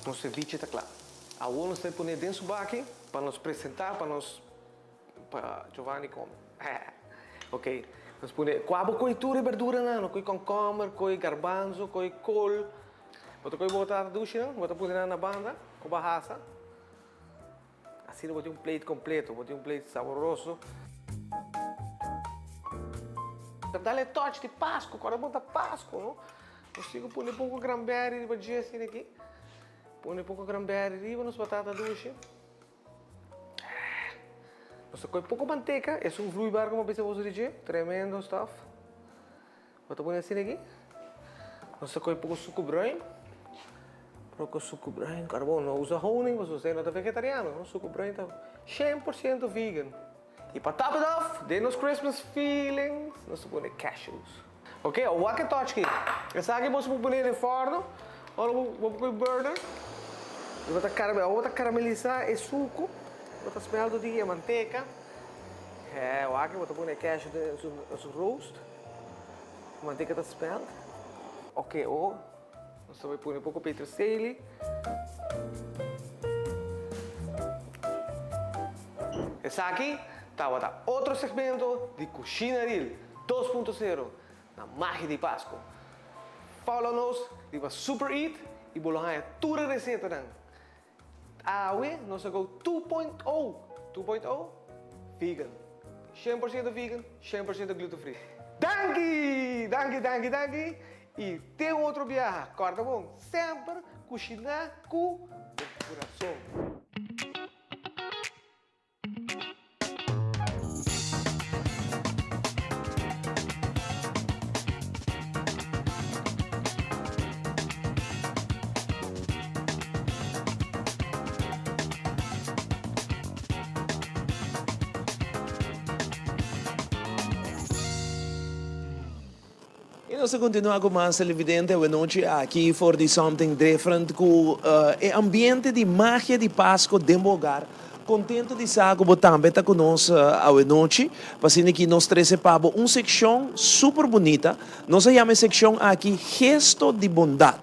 Nos ceviche ta kla. Awor nos ta pone den su baki pa nos presentá, pa nos. Pa Giovanni come. Ok, nos pone kua bo koi tur e berduranan, no koi komkomber, koi garbanzo, koi kol. Bo ta koi bo batata dushinan, bo ta pone nan na banda ku bo a hasa. Asina bo tin un plate kompleto, bo tin un plate saboroso. Ta dal e touch di Pasku, kòrda bo ta Pasku, no? Nos tin ku pone poko cranberry riba dje asina aki. Pone poko cranberry riba nos batata dushi. Nos ta kohe poko manteka, esun vloeibaar como bisa boso di dje, tremendo stuff. Bo ta pone asina aki. Nos ta kohe poko suku bruin. Pero ku suku bruin karbon no usa honing pasobra esei no ta vegetariano no suku bruin ta 100% vegan. I pa top it off den nos Christmas feelings nos ta pone cashews. Ok wak e touch ki esaki bo por pone den forno ora bo bo por burner i bo ta carame bo ta caramelisa e suku bo ta smell dor di e manteka he wak bo ta pone e cashew den su roast manteka ta smell ok oh. Nos ta bai pone poko peterselie. Esaki tabata otro segmento di Cushina Real 2.0 na Magia di Pasco. Follow nos riba Super Eat y bo lo haña tur e recetanan. Awe nos a go 2.0, 2.0 vegan. 100% vegan, 100% gluten free. Danki! Danki, danki, danki! I te un otro biaha, kòrda bon, semper kushiná ku bo kurason. Y nos ta continua cu mas televidente awenochi aki for di Something Different cu e ambiente di magia di Pasco den bo hogar. Contento di sa cu bo tambe ta cu nos awenochi pa asina ki nos trece pa bo un seccion super bunita. Nos a yama e seccion aki Gesto di Bondad.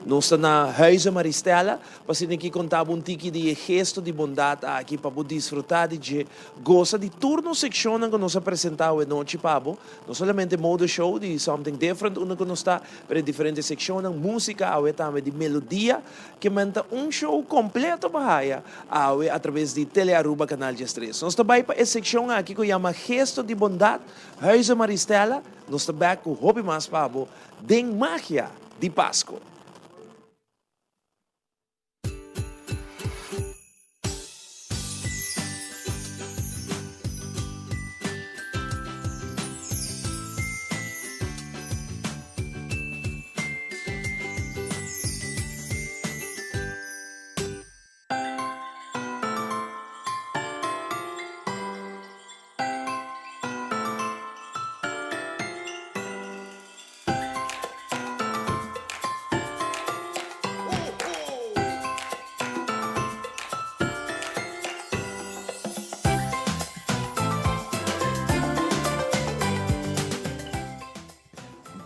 Nos ta na Huize Maristella Pa asina ki konta bo un tiki di e gesto di bondat aki pa bo disfrutá di dje, gosa di tur nos sekshonnan ku nos a presentá awe nochi pa bo, no solamente mode show di Something Different unda ku nos ta, pero e diferente sekshonnan, músika awe tambe di melodia, ke men ta un show kompleto pa haya awe atraves di Telearuba Canal 13. Nos ta bai pa e sekshon aki ku yama Gesto di Bondat, Huize Maristella, nos ta bèk ku hopi mas pa bo den Magia di Pasco.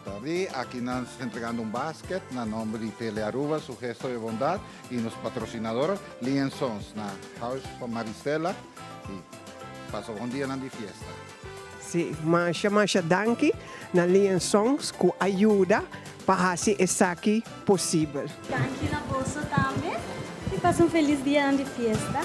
Tardi, aki nan ta entregando un basket na nomber di Tele Aruba, su gesto de bondad, y nos patrocinador Lee and Sons na Huis van Maristella. Y pasa bon dianan di fiesta. Sí, masha masha danki na Lee and Sons ku a yuda pa hasi esaki posibel. Danki na boso tambe y pasa un feliz dianan di fiesta.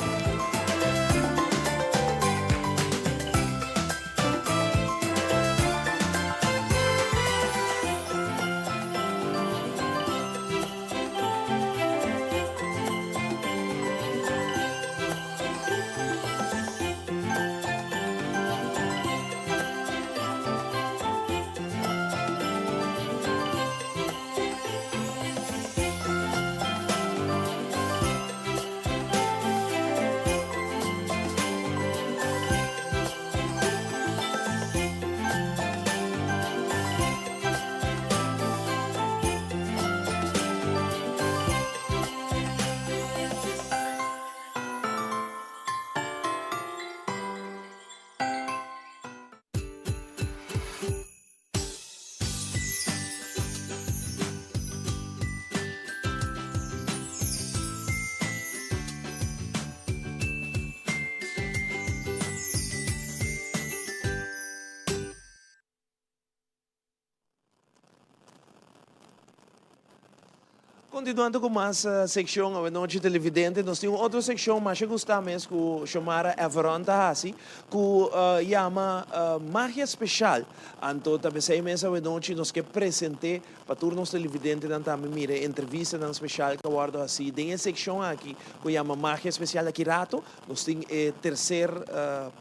Continuando cu mas seccion awenochi televidente, nos tin un otro seccion masha gusta mes cu Xiomara Everon ta haci cu yama Magia Special. Anto ta besey mes awenochi nos ke presente pa tur nos televidentenan tambe mira e entrevistanan special cu a wordo haci den e seccion aki cu yama Magia Special. Aki rato nos tin e tercer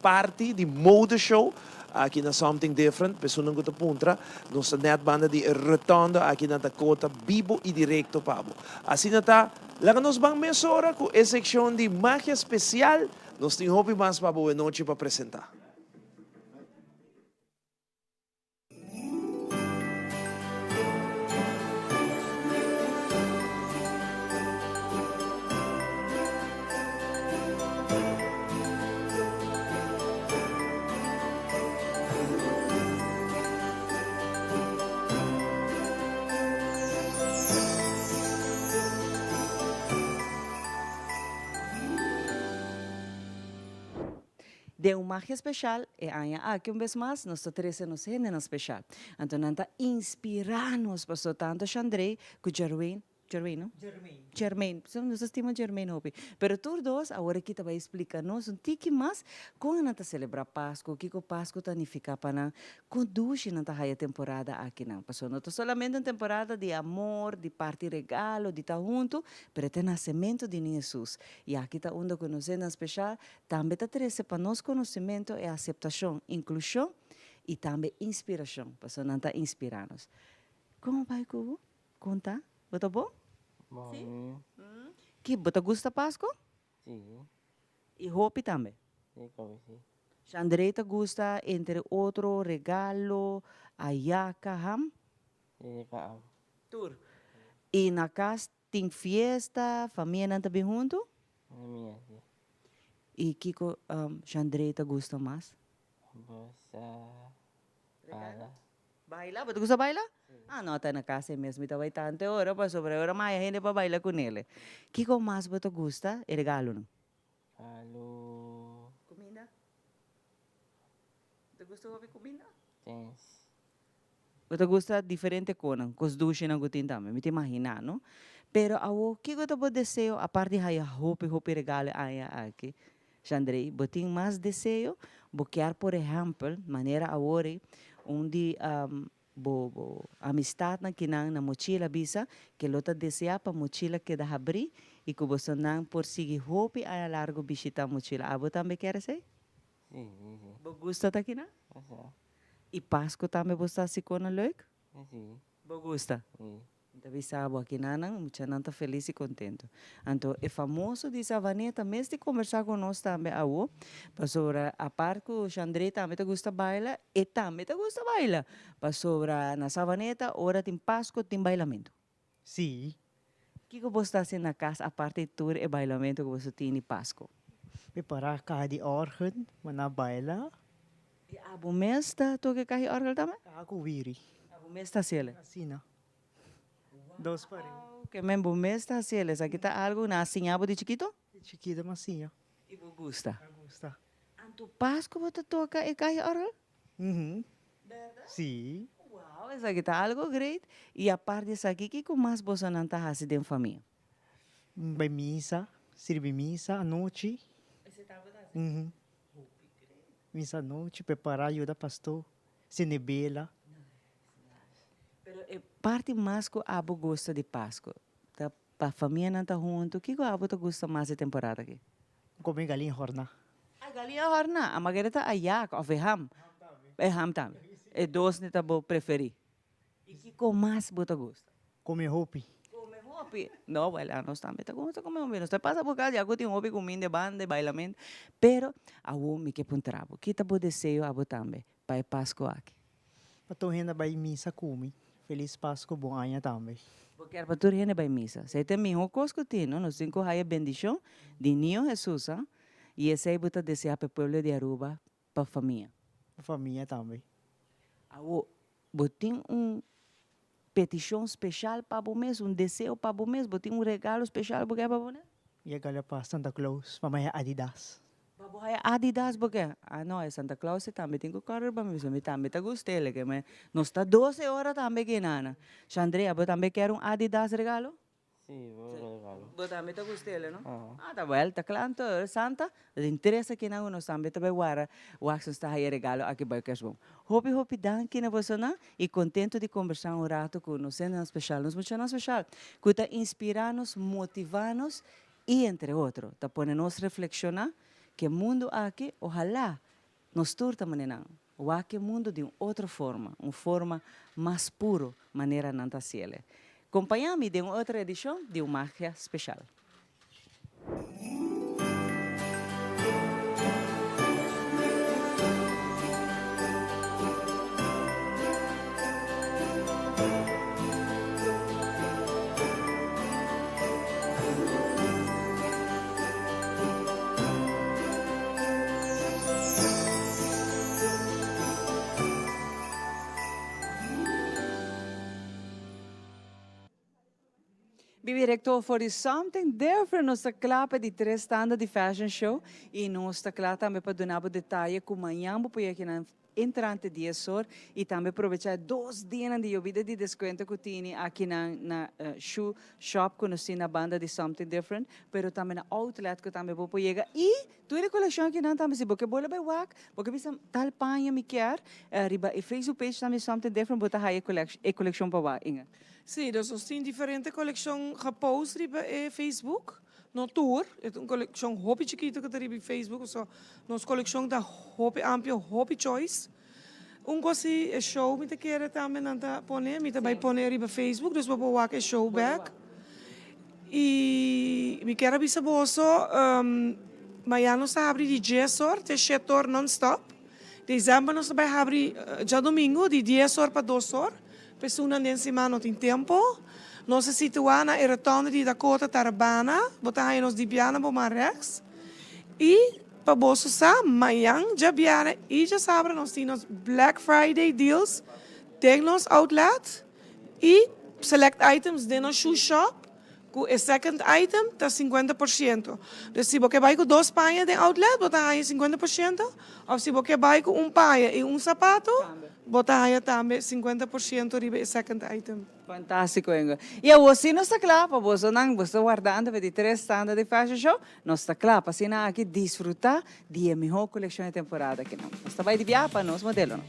parti di Mode Show. Aki na Something Different, p'esunnan ku ta puntra, nos ta nèt banda di e rotonde aki na Dakota, bibo i direkto pa bo. Asina ta, laga nos ban mesora ku e sekshon di Magia Spesial, nos tin hopi mas pa bo e nochi pa presentá. Den un magia special, e aña aki un bes mas nos ta trece nos hendenan special. Anto nan ta inspira nos, pasobra tanto Shandrey cu Jerwin Jerwin, no? Jermaine. Jermaine. So, nos ta stima Jermaine hopi. Pero tur dos awor aki ta bai splika nos un tiki mas kon nan ta selebrá Pasku, kiko Pasku ta nifiká pa nan, kon dushi nan ta haya temporada akinan. Pasobra no ta solamente un temporada di amor, di parti regalo, di ta huntu, pero e ta e nasementu di Niño Hesus. I aki ta unda ku nos hendenan speshal tambe ta trese pa nos konosementu e aseptashon, inklushon i tambe inspirashon, pasobra nan ta inspirá nos. Kon bai ku bo? Kon ta? Bo ta bon? Bon. Si? Ki, bo ta gusta Pasko? Si. I hopi tambe? Si, hopi si. Shandrey ta gusta entre otro regalo, ayaka, ham? Si, ham. Tur. I na kas tin fiesta, famianan ta bin huntu? Famia, si. I kiko Shandrey ta gusta mas? Gusta baila. Baila? Bo ta gusta baila? Ah, no, ta na casa e mes mi ta bai tanto e ora pasobra e ora maya hende pa baila cu nele. Kico mas bo ta gusta? E regalonan. Regalo. Cuminda? Bo ta gusta hopi cuminda? Tens. Bo ta gusta diferente conan, cos dushinan cu tin tambe, mi ta imagina, no? Pero awo, kico ta bo deseo apart di haya hopi hopi regalo e aña aki? Shandrey, bo tin mas deseo? Bo kier por ehempel, manera awor ei, un di bo bo amistadnan kinan na mochila bisa ke lo ta desea pa mochila keda habrí i ku bosonan por sigui hopi aña largu bishita mochila. Abo tambe kier esei? Sí, sí, sí. Bo gusta ta kinan? Sa. I Pasku tambe bo sa si kona leuk? Sí. Bo gusta? Sí. Mi ta bisa bo aki nan muchanan ta felis i kontentu. Anto e famoso di Savaneta mes di kombersá ku nos tambe awo, pasobra apart ku Shandré tambe ta gusta baila, e tambe ta gusta baila, pasobra na Savaneta ora tin Pasko tin bailamentu. Sí. Kiko bo sta hasi na kas aparte di tur e bailamentu ku boso tin di Pasko? Prepará kaha di òrgel pa nan baila. I abo mes ta toka e kaha di òrgel tambe? Kaha ku wiri. Abo mes ta hasi el? Asina. Dos pareu. Ke men bo mes ta hasi el? Esaki ta algu nan a siña bo di chikito? Di chikito mi a siña. I bo gusta? Mi gusta. Anto Pasko bo ta toka e kaha di òrgel? Uhum. Bèrdat? Sí. Wow, esaki ta algo great. I apart di esaki, kiko mas bosonan ta hasi den famia? Bai misa, sirbi misa anochi. Esei ta bo ta hasi? Uhum. Hopi great. Misa anochi, prepará, yuda pastor, sende bela. Nice, nice. Pero e parti mas ku abo gusta di Pasku, ta pa famianan ta huntu, kiko abo ta gusta mas e temporada aki? Kome galin horná. A galinha horná, a magere ta ayak of e ham? E ham tambe. E dos ni ta bo preferí. I kiko mas bo ta gusta? Kome hopi. Kome hopi. No, wel, anos tambe ta gusta kome hopi. Nos ta pasa por kas ya ku tin hopi kuminda e banda, e bailamentu. Pero, awor mi ke puntra bo, ki ta bo deseo abo tambe pa e Pasku aki? Pa tur hende bai misa ku mi. Felis Pasku, bon aña tambe. Bo kier pa tur hende bai misa. Esei ta e mihó kos ku tin, no? Nos tin ku haya bendishon di Niño Hesus, ha? I esei bo ta deseá pa e pueblo di Aruba, pa famia. Pa famia tambe. Awor, bo tin un petishon speshal pa bo mes, un deseo pa bo mes? Bo tin un regalo speshal bo ke pa bo nes? Yegala pa Santa Claus pa mi haya Adidas. Pa bo haya Adidas bo ke? Ah no, e Santa Claus si tambe tin ku kòrda riba mi, pasobra mi tambe ta gust'el, ke mi nos ta doce ora tambe aki nana. Shandrea, bo tambe kier un Adidas regalo? Sí, bo regalo. Bo tambe ta gust'el, no? Ah, ta wel, ta kla anto. Santa, den tres akinan ku nos tambe ta bai wara wak si nos ta haya regalo aki bai Kerstboom. Hopi, hopi danki na bosonan i kontento di kombersá un rato ku nos hendenan speshal, nos muchanan speshal, ku ta inspirá nos, motivá nos i entre otro ta pone nos reflekshoná ku e mundu aki ohalá nos tur ta manenan. Wak e mundu di un otro forma, un forma mas puro, manera nan ta hasiele. Kompañá mi den un otro edishon di un Magia Speshal. Bibi Rector for di Something Different nos ta kla pa di tres tanda di fashion show y nos ta kla tambe pa duna bo detaye cu mañan bo por yega kinan entrante dies or y tambe probecha e dos dianan di yobida di descuento cu tini akinan na shoe shop cu nos tin na banda di Something Different pero tambe na outlet cu tambe bo por yega y tur e coleccion akinan tambe si bo ke bola bay wak bo ke bisa tal paña mi kier riba e Facebook page tambe Something Different bo ta haya e coleccion pa wak Inge. Si, dus nos tin diferente coleccion gepost riba e Facebook. No tur, e ta un kolekshon hopi chikitu ku ta riba Facebook, so nos kolekshon ta hopi amplio, hopi choice. Un kos si e show mi ta kere tambe nan ta pone, mi ta bai pone riba Facebook, dus bo por wak e show bek. I mi kier a bisa boso, mañana nos ta habri di dies or te shete or non stop. December nos ta bai habri djadumingu di dies or pa dos or. Personan den siman no tin tempo. Nos a situa na e rotonde di Dakota Tarabana. Bo ta haña nos di biaha bo man rechts. I pa boso sa, mañan djabièrnè i djasabra nos tin nos Black Friday deals den nos outlet i select items den nos shoe shop ku e second item ta 50%. Dus si bo ke bai ku dos paña den outlet bo ta haña 50% òf si bo ke bai ku un paña i un sapato bo ta haña tambe 50% riba e second item. Fantástiko Inge. I awor si nos ta kla pa bosonan, boso ta wardando pa e di tres tanda di fashion show, nos ta kla pa asina aki disfrutá di e mihó kolekshon e temporada akinan. Nos ta bai di biaha pa nos modelonan.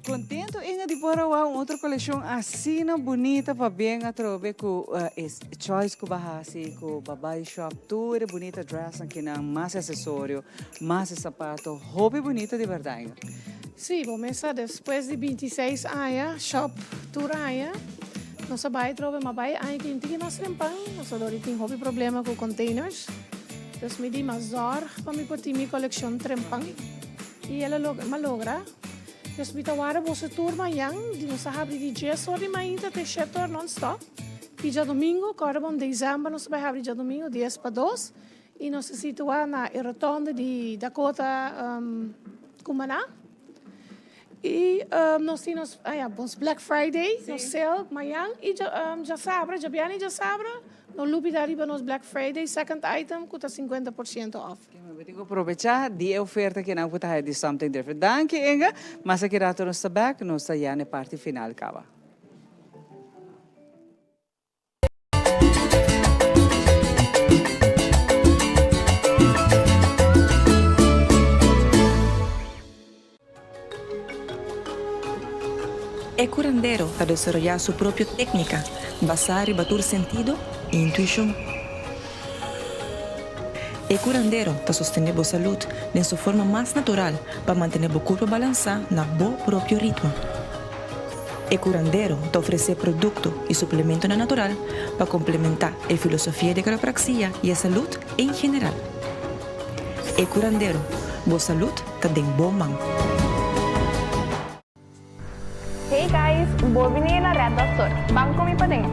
Contento Inge di por a wak un otro coleccion asina bunita pabien atrobe cu e choice cu bo a haci cu bo a bay shop tur e bunita dressnan kinan mas e accesorio mas e sapato hopi bunita di berdad Inge. Sí, bo mes sa despues di bintiseis aña shop tur aña nos a bay atrobe ma bay aña ki tin mas rempan nos a dor di tin hopi problema cu containers dus mi di mas zorg pa mi por tin mi coleccion trempan y el a logra mi a logra. Nos mi ta wara boso tur mañan di nos a habri di dies or di mainta te shete or non stop y djadomingo kòrda bon december nos ta bai habri djadomingo dies pa dos y nos ta situa na e rotonde di Dakota Cumaná y nos tin nos aya nos Black Friday nos sale mañan y djasabra djabièrnè y djasabra no lubida riba nos Black Friday second item cu ta 50% off. Bo tin ku probechá di e oferta ku nan ku ta haya di Something Different. Danki Inge, mas aki rato nos ta bèk, nos ta ya na e parti final kaba. E curandero ta desaroyá su propio técnica basá riba tur sentido i intuishon. E curandero ta sostené bo salud den su forma mas natural pa mantené bo curpa balansá na bo propio ritmo. E curandero ta ofresé producto i suplementonan natural pa complementá e filosofia di quiropraxia i e salud en general. E curandero, bo salud ta den bo man. Hey guys, bo bini na Red Dot Store. Ban cu mi paden.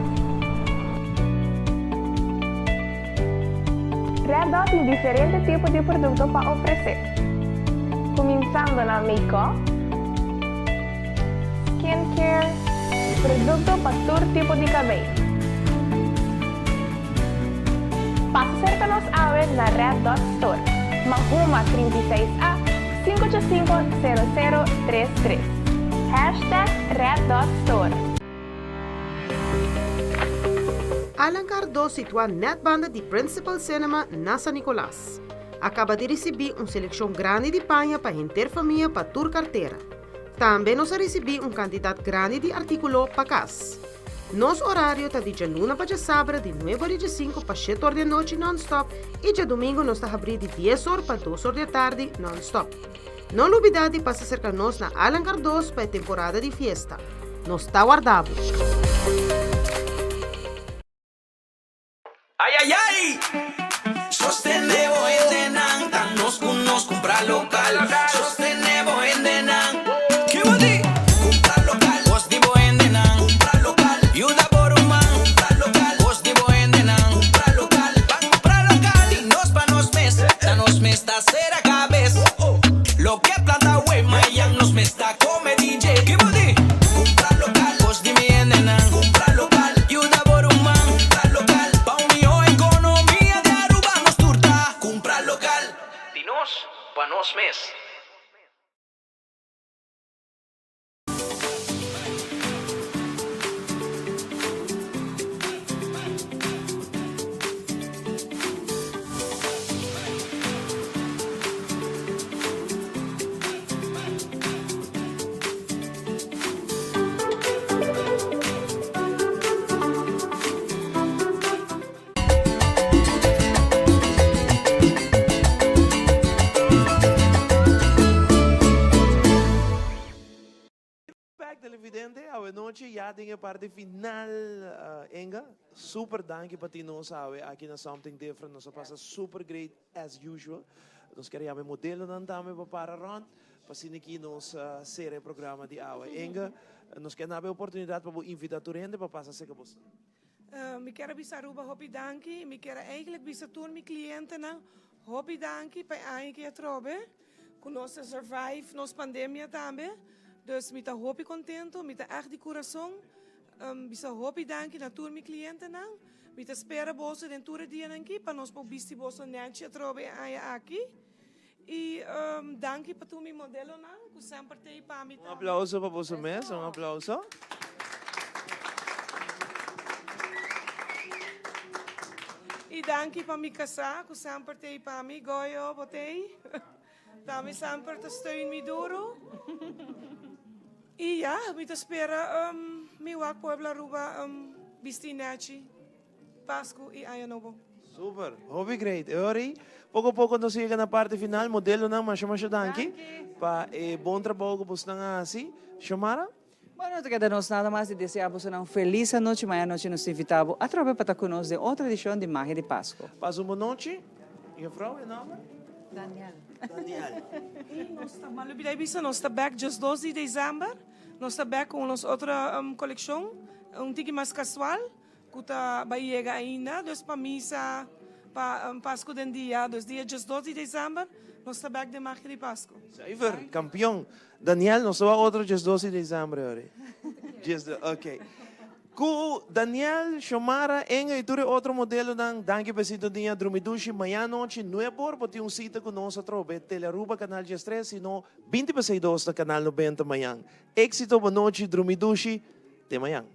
Red Dot tin diferente tipo di producto pa ofrece. Cuminsando na make-up, skincare, producto pa tur tipo di cabey. Pasa serka nos awe na Red Dot Store, Mahuma 36 A, 585 0033. Hashtag Red Dot Store. Alan Cardo situá nèt banda di Principal Cinema na San Nicolas. A kaba di risibí un selekshon grandi di paña pa henter famia pa tur kartera. Tambe nos a risibí un kantidat grandi di artíkulo pa kas. Nos orario ta di djaluna pa djasabra di nuebe or i djesinku pa shete or di anochi nònstòp i djadumingu nos ta habrí di dies or pa dos or di atardi nònstòp. No lubidá di pasa serka nos na Allan Cardoz pa e temporada di fiesta. Nos ta warda bo! Ay ay ay! Sostené bo hendenan, ta nos ku nos kumpra lokal. Sostené bo hendenan. Ki bo di? Kumpra lokal. Kos di bo hendenan. Kumpra lokal. Yuda bo ruman. Kumpra lokal. Kos di bo hendenan. Kumpra lokal. Ban kumpra lokal. Di nos pa nos mes. Ta nos mes ta sera kabes. Loke planta awe, mayan nos mes ta kome DJ. Ki bo di? Kumpra lokal. Kos di mi hendenan. Kumpra lokal. Yuda bo ruman. Kumpra lokal. Pa un mihó ekonomia di Aruba nos tur ta kumpra lokal. Di nos pa nos mes. Back televidente, awe nochi ya den e parti final Inga, super danki pa tin nos awe aki na Something Different, nos a pasa super great as usual, nos kier yama e modelonan tambe pa para rond pa asina ki nos sera e programa di awe. Inga, nos kier naba e oportunidad pa bo invita tur hende pa pasa cerca boso. Mi kier a bisa Aruba hopi danki y mi kier a eigenlijk bisa tur mi clientenan hopi danki pa e aña ki atrobe cu nos a survive nos pandemia tambe. Dus mi ta hopi contento, mi ta echt di curason bisa hopi danki na tur mi clientenan. Mi ta spera boso den tur e dianan aki pa nos por bisti boso nechi atrobe e aña aki. Y danki pa tur mi modelonan cu semper t'ey pa mi Un tambe. aplauso pa boso mes, un aplauso. Y danki pa mi casá cu semper t'ey pa mi, Goyo, bo t'ey? Tambe semper ta steun mi duro. Y ya, mi ta spera um, mi wak pueblo Aruba um, bisti nechi, Pasco y Aña Nobo. Super, hopi great. E ora ei, poko poko nos a yega na parti final. Modelonan, masha masha danki pa e bon trabou ku bosnan a hasi. Xiomara? Bueno, no ta keda nos nada mas di desea bosonan un felis anochi. Maña anochi nos ta invita bo atrobe pa ta ku nos den otro edishon di Magia di Pasco. Pasa un bon nochi. Juffrouw, e nomber? Daniel. Daniel. Y nos ta, mal olbida bisa, nos ta bek djes dos di december. Nos ta bek ku nos otro kolekshon, un tiki mas kasual. Cu ta bay yega ainda, dus pa misa pa Pasco den dia, dus dia 12 di december nos ta bek den Magia di Pasco. Zuiver, campeon. Daniel, nos ta wak otro 12 di december ahora. 12, ok. Cu Daniel, Xiomara, Enga y tur e otro modelonan, danki pa e sintonia. Drumi dushi, mañana anochi, nuebe or, bo tin un cita cu nos atrobe, Telearuba, Canal 13, si no, 20 pa 6 na Canal 90 mañan. Exito, bo nochi, drumi dushi, te mañan.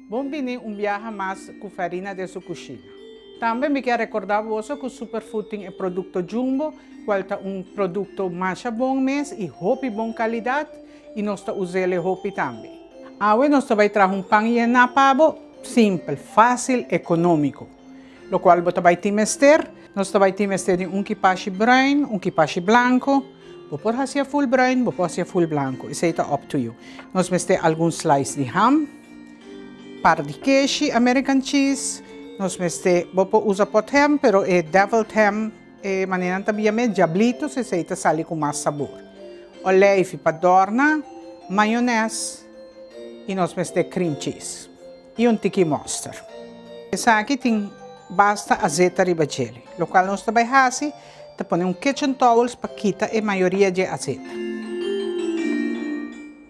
Bon bini un biaha mas cu Farina den su cushina. Tambe mi kier recorda boso cu Superfood tin e producto Jumbo, cual ta un producto masha bon mes y hopi bon calidad y nos ta usele hopi tambe. Awe nos ta bay traha un pan yena pa bo, simpel, facil, economico. Locual bo ta bay tin mester, nos ta bay tin mester di un kipashi bruin, un kipashi blanco, bo por hacia full bruin, bo por hacia full blanco, esey ta up to you. Nos mester algun slice di ham, par di keshi, American cheese, nos mester, bo por usa pot ham, pero e deviled ham, e manera nan ta bia mes, diablitos, esey ta sali cu mas sabor. Olijfi pa dorna, mayones y nos mester cream cheese. Y un tiki mòster. Esaki tin basta azeta riba djele. Lokual nos ta bai hasi ta pone un kitchen towels pa kita e mayoria dje azeta.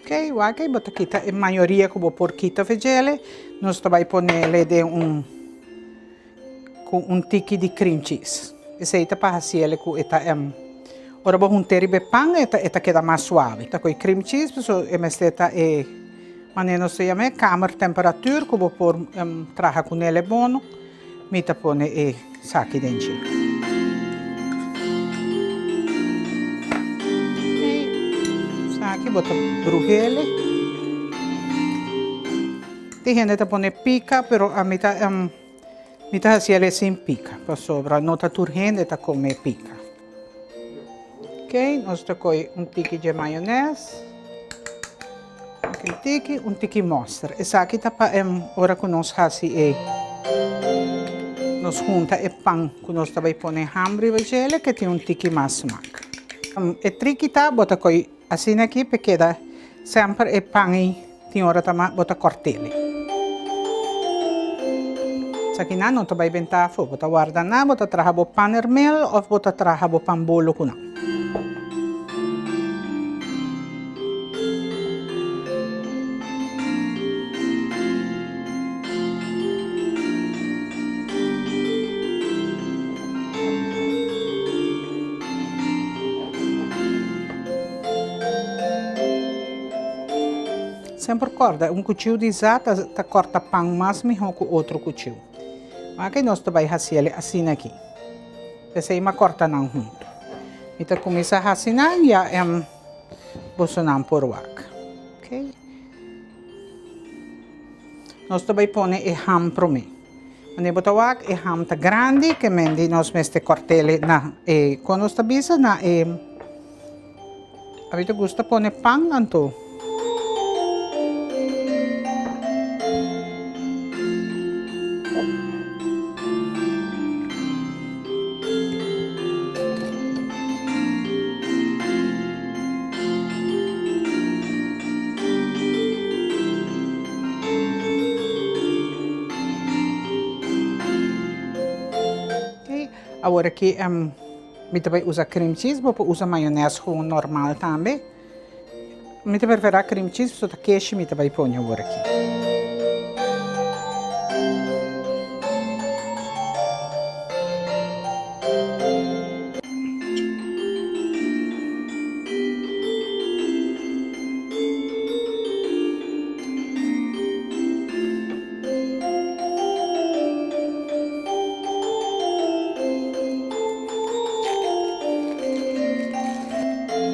Ok, wak ei bo ta kita e mayoria ku bo por kita fe djele. Nos ta bai ponele den un ku un tiki di cream cheese. Esei ta pa hasiele ku e ta ora bo hunte riba e pan e ta e ta keda mas suave. Ta ku e cream cheese pasobra e mester ta e manera nos ta yama e kamertemperatuur ku bo por traha kunel e bono. Mi ta pone e saki den dje. Esaki bo ta bruhele. Tin hende ta pone pika pero ami ta mi ta hasi el sin pika pasobra no ta tur hende ta come pika. Ok nos ta coge un tiki dje mayones un tiki un tiki mosterd esaki ta pa ora cu nos hasi e nos hunta e pan cu nos ta bay pone ham riba djele ke tin un tiki mas smak. E triki ta bo ta coge Asina aki p'e keda semper e pan ei tin ora ta bo ta kòrt'el. Esaki nan no ta bai benta afó, bo ta warda nan, bo ta traha bo panermeel òf bo ta traha bo pan bolo ku nan. Semper kòrda, un kuchiu di za ta ta kòrta pan mas mihó ku otro kuchiu. Wak nos ta bai hasi el asina aki. P'esei mi a kòrta nan huntu. Mi ta kuminsá hasi nan ya em bosonan por wak. Okay. Nos ta bai pone e ham promé. Wanneer bo ta wak e ham ta grandi ke men di nos mester kòrt'el na e kon nos ta bisa na e Ami ta gusta pone pan anto. Awor aki mi ta bai usa cream cheese, bo por usa mayones gewoon normal tambe. Mi ta prefera cream cheese pasobra ta keshi mi ta bai pone awor aki.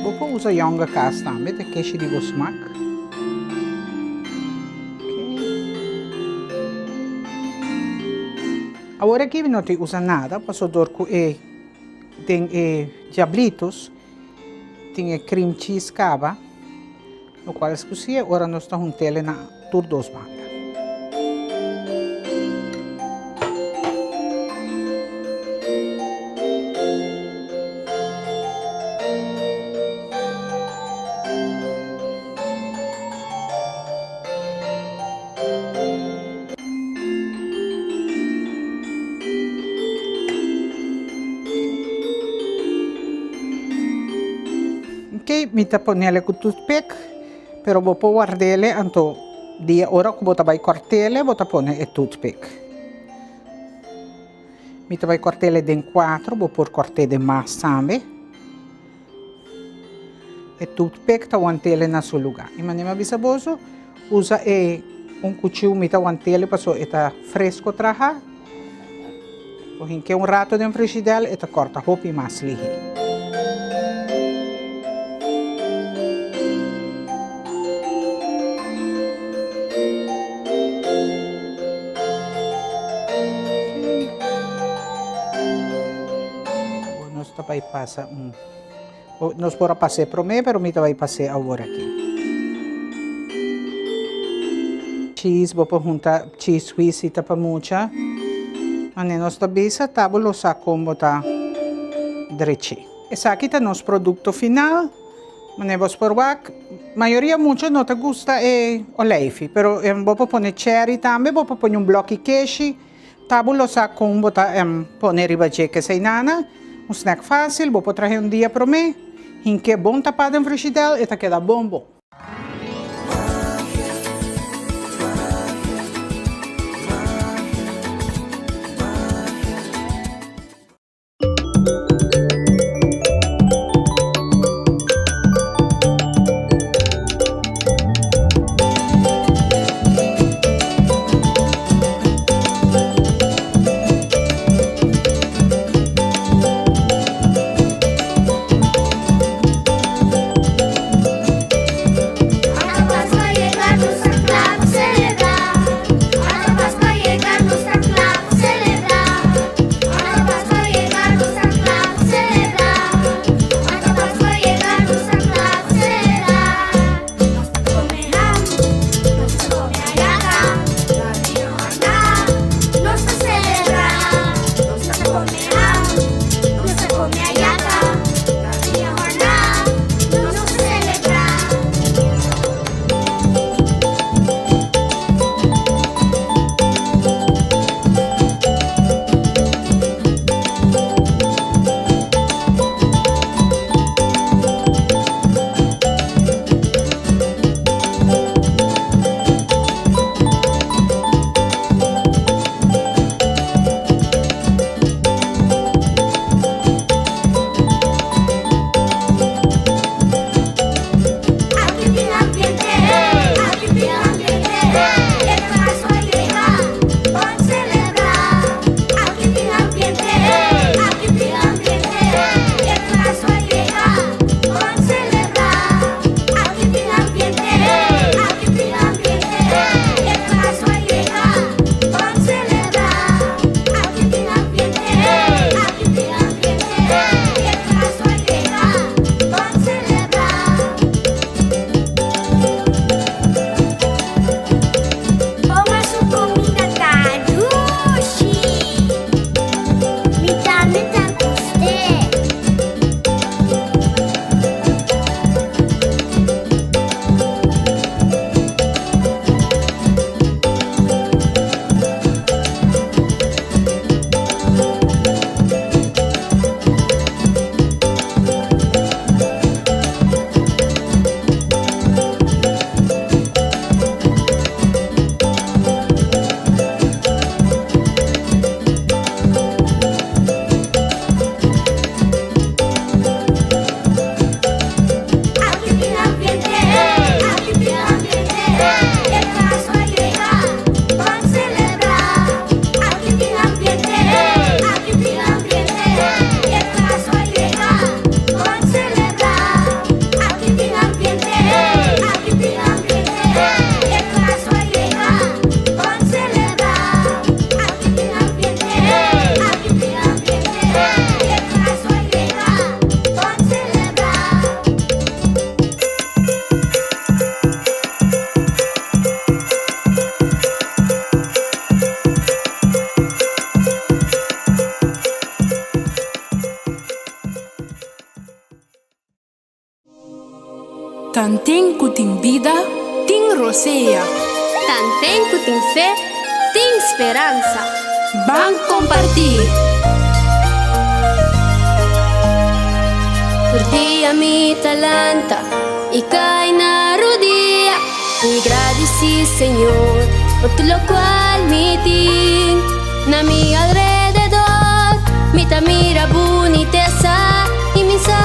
Bo por usa yonga kaas tambe, ta keshi di bo smak. Awor aki mi no tin usa nada paso dor ku e den e diablitos tin e cream cheese kaba. Locual es cu si e ora nos ta huntele na tur dos banda. Ok, mi ta ponele ku toothpick, pero bo por wardele anto dia ora ku bo ta bai kòrtele bo ta pone e toothpick. Mi ta bai kòrtele den kuatro, bo por kòrt'é den mas tambe. E toothpick ta wantele na su lugá. I manera mi a bisa boso, usa e un kuchiu mi ta wantele pasobra e ta fresko traha. Bo hink'é un rato den frishidèl e ta kòrta hopi mas lihé. Nos ta bai pasa un Nos por a pas'é promé, pero mi ta bai pas'é awor aki. Cheese, bo por hunta cheese squeeze si ta pa mucha. Mane nos ta bisa, ta bo lo sa kon bo ta drech'é. Esaki ta nos produkto final. Mane bos por wak, mayoria mucha no ta gusta e oleifi, pero bo por pone cherry tambe, bo por pone un bloki keshi. Ta bo lo sa kon bo ta pone riba dje kesei nana, un snack fácil, bo por trahe un dia promé, hink'é bon tapá den frishidèl, e ta keda bon bon. Tanten ku tin bida, tin rosea. Tanten ku tin fe, tin speransa. Ban kompartí! Tur dia mi ta lanta i kai na rudia i gradisí Señor pa tur lokual mi tin. Na mi alrededor mi ta mira bunitesa i mi sa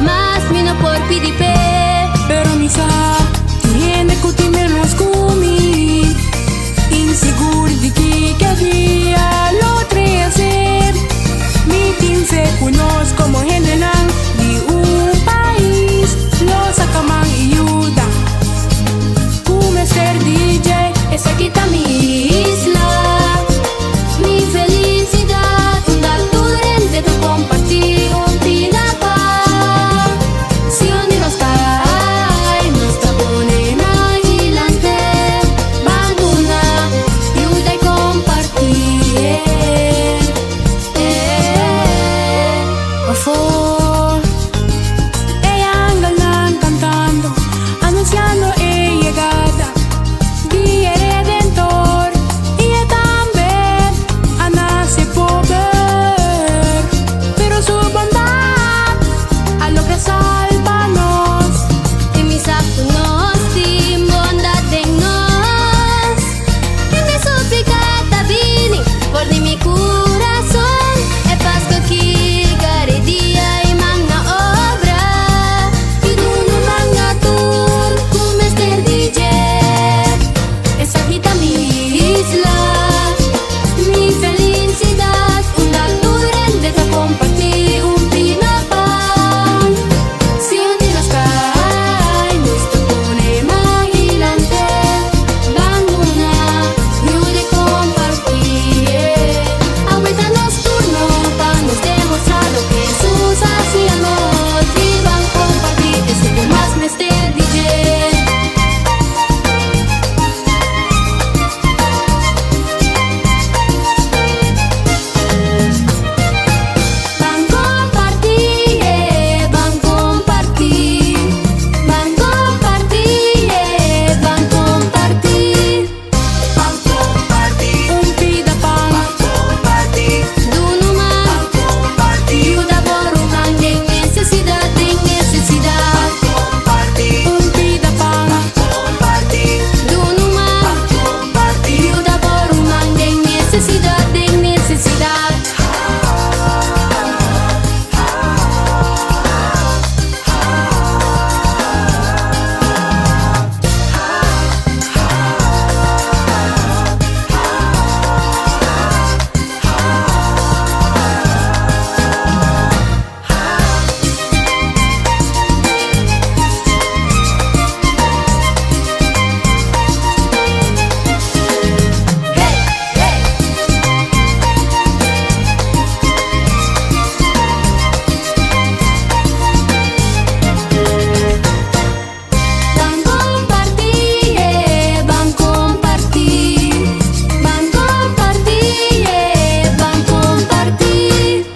mas mi no por pidi p'e. Pero mi sa tin hende ku tin menos ku mi, insigur di kiko e dia lo trese. Mi tin fe ku nos komo hendenan di un pais lo saka man i yuda ku mester di dje. Esaki ta mi isla, mi felisidat, unda tur hende ta kompartí un pida pan. Si un di nos kai, nos ta pone nan dilante, ban duna, yuda i kompartí. Afó, e angelnan kantando, anunsiando e yegada di e Redentor. I e tambe a nase pober, pero su bondat a logra salba nos. I mi sa ku nos tin bondat den nos. I mi suplika ta bini for di mi kurason. E Pasku aki kada dia i man na obra. I duna man na tur ku mester di dje. Esaki ta mi isla, mi felisidat, unda tur hende ta kompartí un pida pan. Si un di nos kai, nos ta pone man dilante, ban duna, yuda i kompartí. Awe ta nos turno pa nos demostrá loke Hesus a siña nos i ban kompartí esun ku mas mester di dje. Ban kompartí, eh, ban kompartí. Ban kompartí, eh, ban kompartí. Ban kompartí. Un pida pan. Ban kompartí. Duna un man. Ban kompartí. Yuda bo ruman den nesesidat, den nesesidat. Ban kompartí. Un pida pan. Ban kompartí. Duna un man. Ban kompartí. Yuda bo ruman den nesesidat, den nesesidat. Ban kompartí, eh, ban kompartí. Ban kompartí, eh, ban kompartí.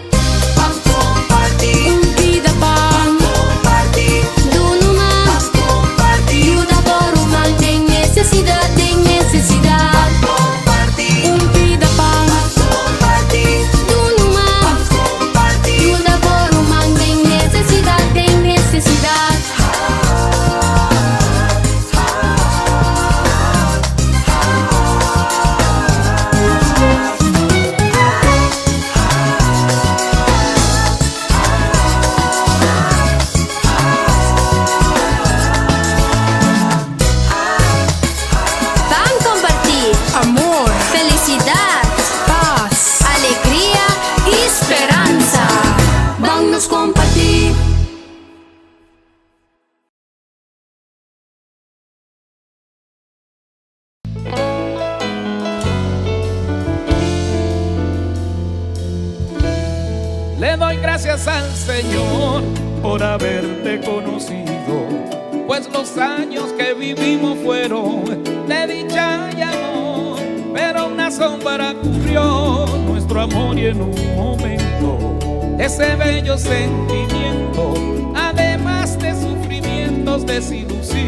Ban kompartí. Un pida pan. Ban kompartí. Duna un man. Ban kompartí. Yuda bo ruman den nesesidat, den nesesidat. Ban kompartí. Un pida pan. Ban kompartí. Duna un man. Ban kompartí. Yuda bo ruman den nesesidat, den nesesidat. Ban kompartí. Amor. Felisidat. Pas. Alegria i speransa. Ban nos kompartí. Le doy gracias al Señor por haberte conocido, pues los años que vivimos fueron de dicha y amor, pero una sombra cubrió nuestro amor y en un momento ese bello sentimiento, además de sufrir.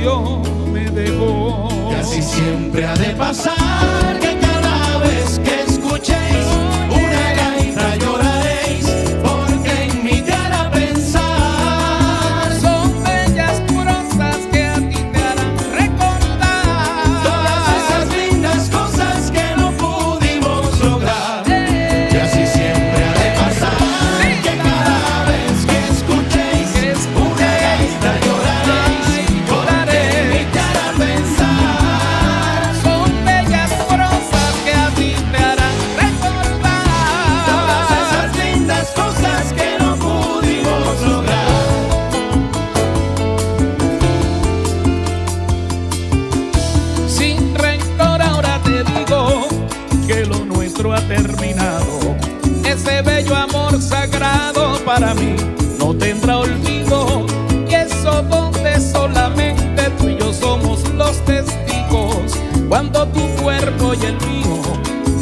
frío me dejó. Y así siempre ha de pasar que cada vez que escuchéis una gaita lloraréis, porque en mí te hará pensar. Son bellas prosas que a ti te harán recordar todas esas lindas cosas que no pudimos lograr. Y así siempre ha de pasar que cada vez que escuchéis una gaita lloraréis, porque en mí te hará pensar. Son bellas prosas que a ti te harán recordar todas esas lindas cosas que no pudimos lograr. Sin rencor ahora te digo que lo nuestro ha terminado. Ese bello amor sagrado para mí no tendrá olvido. Y eso donde solamente tú y yo somos los testigos. Cuando tu cuerpo y el mío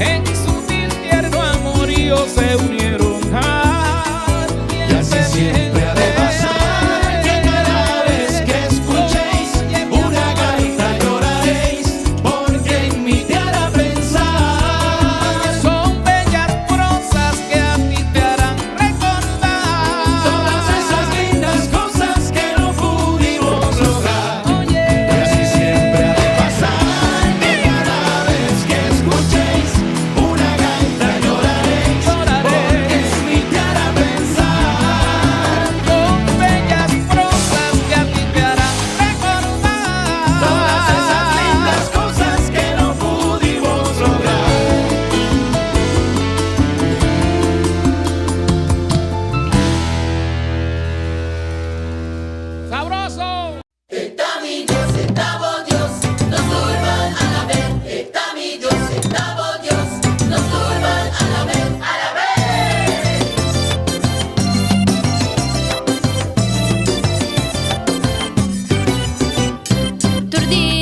en sutil tierno amorío se unieron. Ah, Y así siempre ha de pasar que cada vez que escuchéis una gaita lloraréis, porque en mí te hará pensar. Son bellas prosas que a ti te harán recordar todas esas lindas cosas que no pudimos lograr. Y así siempre ha de pasar que cada vez que escuchéis una gaita lloraréis, porque en mí te hará pensar. Son bellas prosas que a ti te harán recordar todas esas lindas cosas que no pudimos lograr. ¡Sabroso! Ta mi Dios, ta bo Dios, nos tur ban alab'é. Ta mi Dios, ta bo Dios, nos tur ban alab'é, alab'é. Tur dia.